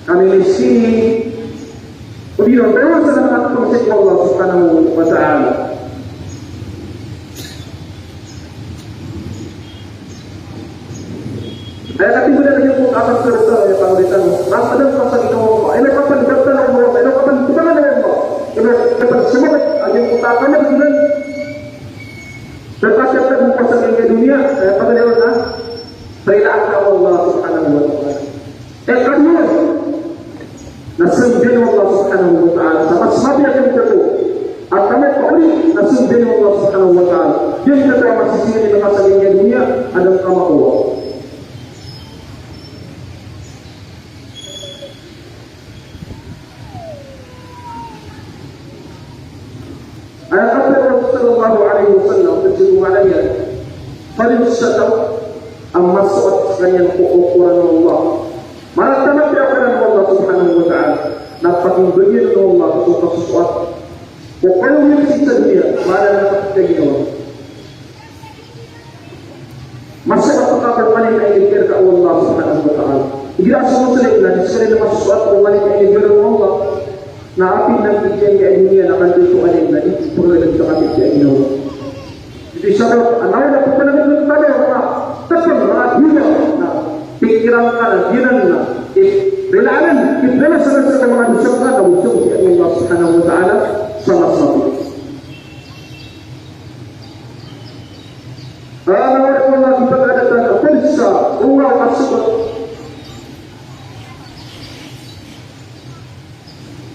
kami miskin, o di na tayo sa mga kapatid ko Allah Subhanahu wa Ta'ala. Aya katharo iyan a giyangkoto a katharo iyan a pangoritan. Rapadan sa sakit o Allah. Ino kapan batan o Allah. Ino kapan tukangan o Allah. Ino kapan sumabat a giyangkoto a kamargn. Dapat siya tagpo sa giyangkaya doniya, eh, pagaliwan na, rilaan ka o Allah Subhanahu wa Ta'ala. Eh, kadowa, na smbaan o Allah Subhanahu wa Ta'ala, sa mas mapiya a giyangkoto a taman a paori, na smbaan o Allah Subhanahu wa Ta'ala. Giyangkoto a masisingil iyan sa giyangkaya doniya, a da ngka makowa. Aya katharo o Rasul sallallahu alaihi wasallam, pd ko mala niyan, falyushkir, a masoat skaniyan ko Qur'an o Allah. Marata a mapiya a Qur'an o Allah Subhanahu wa Ta'ala. Na pakimbgan o Allah so kasosoat. Ko kayo niyan sii sa doniya, mala na kapita ginawa. Masoat ka ko mala a inigiya rka o Allah Subhanahu wa Ta'ala. Igira so Muslim na di skaniyan masoat ko mala a inigiya rka o Allah. Na apiya na giyangkaya doniya na kandito a doniya na di pagalagan sa kapit ginawa. Ito i sabap a naona ko panagan ng tao na tapang na hiwa na pikiran ka na giyanan na, eh, rilaan, ibalas ka sa mga dosa ka na dosa ko Allah Subhanahu wa Ta'ala sa mas mapiya. Aya na wala ko na kipagkadatan a pulsa, ora, kasogat.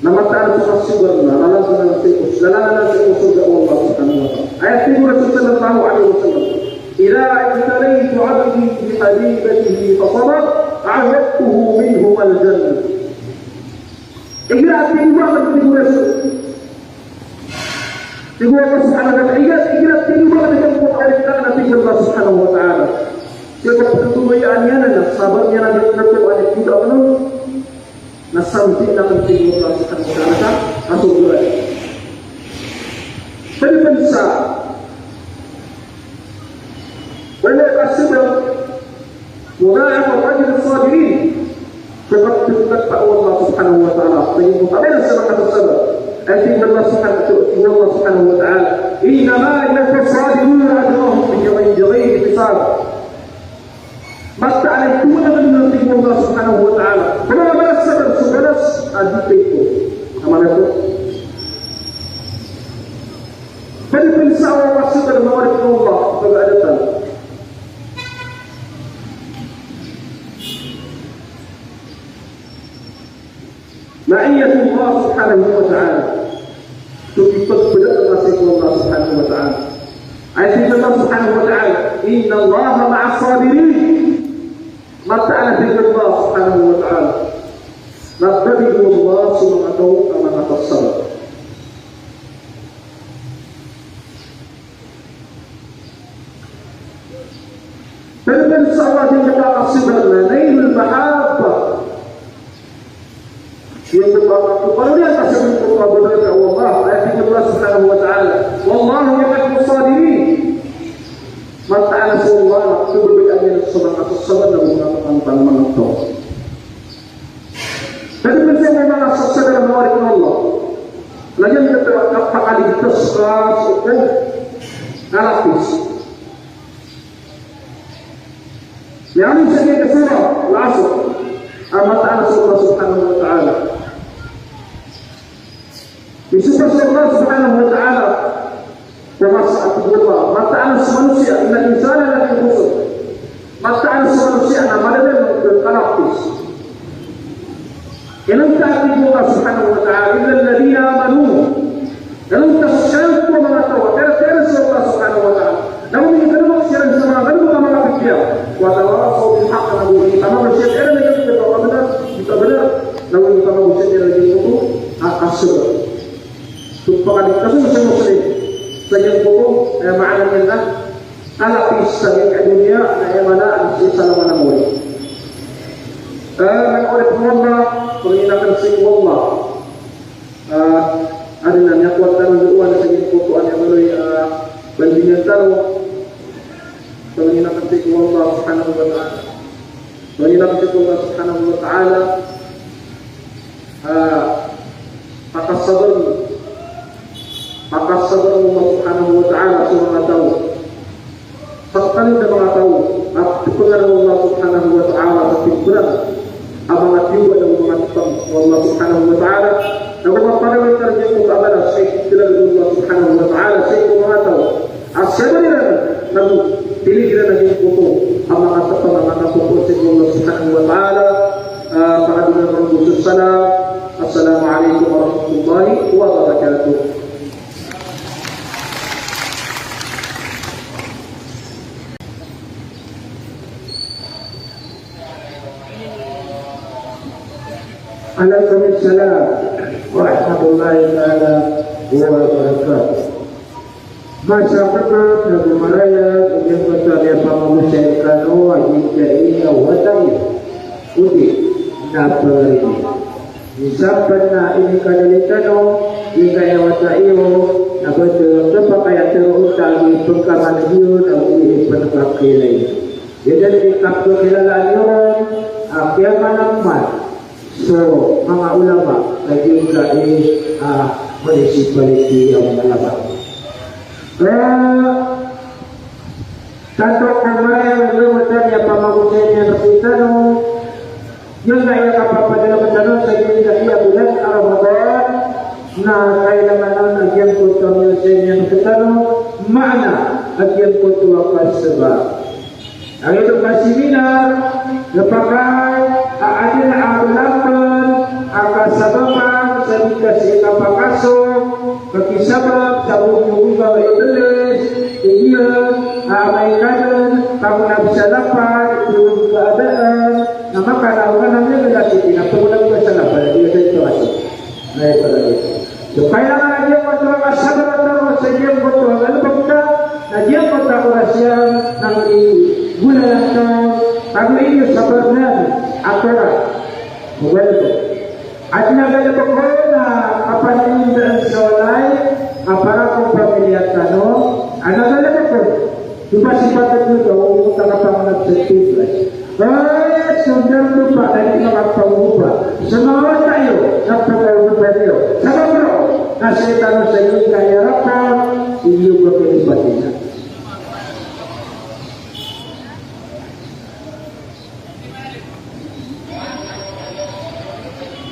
Na mataan so kasogat na, lalan anan sii ko, lalan anan sii ko sorga o Allah Subhanahu wa Ta'ala. Aya tig o Rasul sallallahu alaihi wasallam, "Idha ibtalaytu abdi bihabibatihi fasabar, aw'adtuhu minhuma al-jannah." Igira tinimbang, tig o Rasul. Tig o Allah Subhanahu wa Ta'ala, igira, igira tinimbang, tig o Allah Subhanahu wa Ta'ala. Tig o Allah Subhanahu wa Ta'ala. Tig o Allah Subhanahu wa Ta'ala. Na sambi na kan, tig o Allah Subhanahu wa Ta'ala, sa sorga. Pd pn sa, wala ka sabap, mudha'afatu ajri as-sabirin. Sabap, tig o Allah Subhanahu wa Ta'ala, tig o Allah Subhanahu wa Ta'ala, tig o Allah Subhanahu wa Ta'ala, "Innama yuwaffa as-sabiruna ajrahum bighayri hisab." Mataan a itoman anan, tig o Allah Subhanahu wa Ta'ala, ko manga marasabar so balas a di kaito a marasabar. Pd pn sa manga marasabar, manga oripn o Allah, pagkadatan. Ma'iyatullah Subhanahu wa Ta'ala. So ipagpda a masa ko Allah Subhanahu wa Ta'ala. Aya tig o Allah Subhanahu wa Ta'ala, "Innallaha ma'as sabirin." Mataan a tig o Allah Subhanahu wa Ta'ala na badn o Allah so manga taw a manga taw a sabar. Pd pn sa Allah, di ka kasogat na nailul mahabbah. Aya ko ba, ko ba niyan kasogat ko ba, ko ba niyan ka Allah, aya tig o Allah Subhanahu wa Ta'ala, "Wallahu yuhibbus sabirin." Mataan a so Allah na kababaya niyan so manga taw a sabar na manga taw a manga taw. Pd pn sa manga taw a sabar, manga oripn o Allah. Lagid oto a kapakaligtas ka sii ko kalapis. Lagid sa giya Surah Al-Asr. A mataan a so Allah Subhanahu wa Ta'ala. Isa pa so Allah Subhanahu wa Ta'ala. Ko masa a tig o Allah, mataan a so manosiya, innal insana lafi khusr. Mataan a so manosiya na madadalm ko kalapis. Inonta, tig o Allah Subhanahu wa Ta'ala, "Illa alladhina amanu." Inonta siran ko manga taw a tiyatiyada so Allah Subhanahu wa Ta'ala. Na miniganm siran sa manga ganm a manga pipiya. Wa tawasaw bil haqq, na miniganm Kaso sa Muslim, sa giyangkoto, eh, maana niyan na, a lapis sa giyangkai a doniya, na aya maana na sii sa laman a mori. Eh, manga oripn o Allah, pangnin akn sii ko Allah. Eh, adn a miyakowat tano dowa na sa giyangkoto a aya maana, eh, bandingan tano, pangnin akn sii ko Allah subhanahu wa ta'ala. Pangnin akn sii ko Allah subhanahu wa ta'ala. Ah, pakasabar, pakasabar o Allah subhanahu wa ta'ala so manga taw. Sakn a manga taw a pphangnin o Allah subhanahu wa ta'ala sa pipra a manga tiyoba na manga tpang o Allah subhanahu wa ta'ala. Na manga panawit a riyang ko kabala sa iktila o Allah subhanahu wa ta'ala sa iko manga taw. A sabar iran, na go pili iran a giyangkoto a manga tpang a manga tpang o Allah subhanahu wa ta'ala. Ah, pakadonan ko so salam. Assalamu alaikum warahmatullahi wabarakatuh. Alaikum salam warahmatullahi taala wabarakatuh. Masha Allah, na go maraya, giyangkoto a miyapamagosay rkano a giyangkai a wata iyo. Odi na pagari. Misampay na inikadali tano giyangkai a wata iyo, na ba tano kapakay a tharoon ta a gii pngkaman iyo na gii pngkakilay. Giya dn i kapkhilalaan iyo ron a kiyamanamman so manga ulama na giyangkai a municipality a manga ulama. Eh, tanto ko maraya a giyangkoto a miyapamagosay niyan rktano, giyangkai a kapapadalm tano sa giyangkai a bulan a Ramadan, na kailangan a giyangkoto a miyosay niyan rktano, maana a giyangkoto a kasaba. Aya oto a seminar, na pakay a adn a abalang pn a kasabapan sa di kasi kapakaso, kakisabap sa bo ko gawii o Iblis, igira a amay ka dn, pamnabsalapan, igira ka adn, na makanaw ka na miyagalati, na pamnabsalapan, di ka sa ito kasi. Ay, pala ito. So, kailangan a giyangkoto a kasabaran tano sa giyangkoto a galbk ta, na giyangkoto a oras iyan, na golalan tano, ago iyo sabarn a Torah. Mobile ko. Adn a galbk on na kapanindaan sa walay a para ko pamilya tano, adn a galbk on. Di ba sipat ito daw, o makapangonat sa tibay. Ay, sundar ko pa, na di makapangopa. Sa manga wata iyo, na pakaopa iyo. Sa manga wata iyo, na sa tano sa iyo, kaya rapat, iyo ba pwede pati na.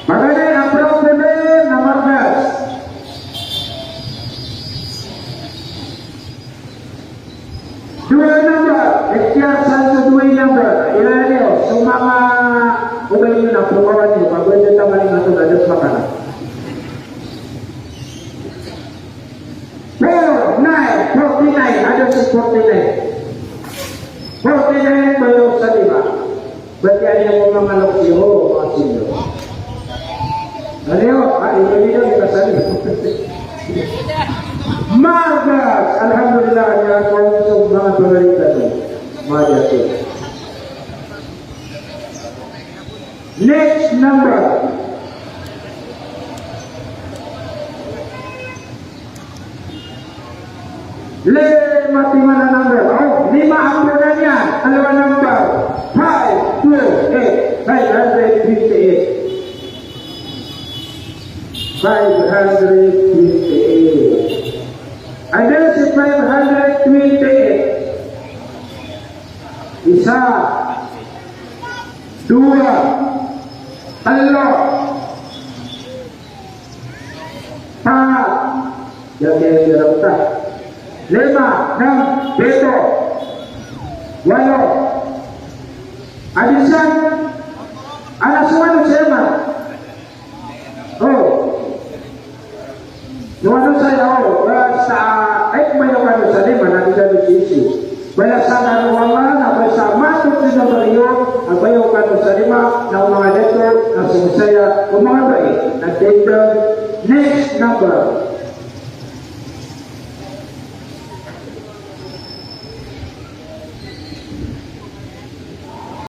Magana a problem na margas. Dowa i number, ikhtiyar san so dowa i number. Ilaya niyo so manga obay niyo na pkawan iyo, ka bo ito taman i mato na dn makana. Four nine, forty nine, adn so forty nine. Forty nine, bayaw sa lima. Batiya niyo ko manga loks iyo, manga senior. Ano iyo, ah, iyo, iyo, iyo, kasali. Margas, alhamdulillah, niyan ko so manga pagari tano. Margas. Next number. Lima timan a number. O, lima a phoon iyan. Kaliwa number. Five two eight. Five hundred twenty-eight. Five hundred twenty-eight. Adn so five hundred twenty-eight. Isa. Dowa. Tlo. Pat. Lima, nem, pito, walo. Adn san, ana so walo sa lima. O. So walo sa lima, o. Basta, ay, mayo kano sa lima, na di kano sisi. Balasan kano o Allah, na basta matot sa number iyo, a bayaw kano sa lima, na o manga dato, na so saya, o manga bai, na tender, next number.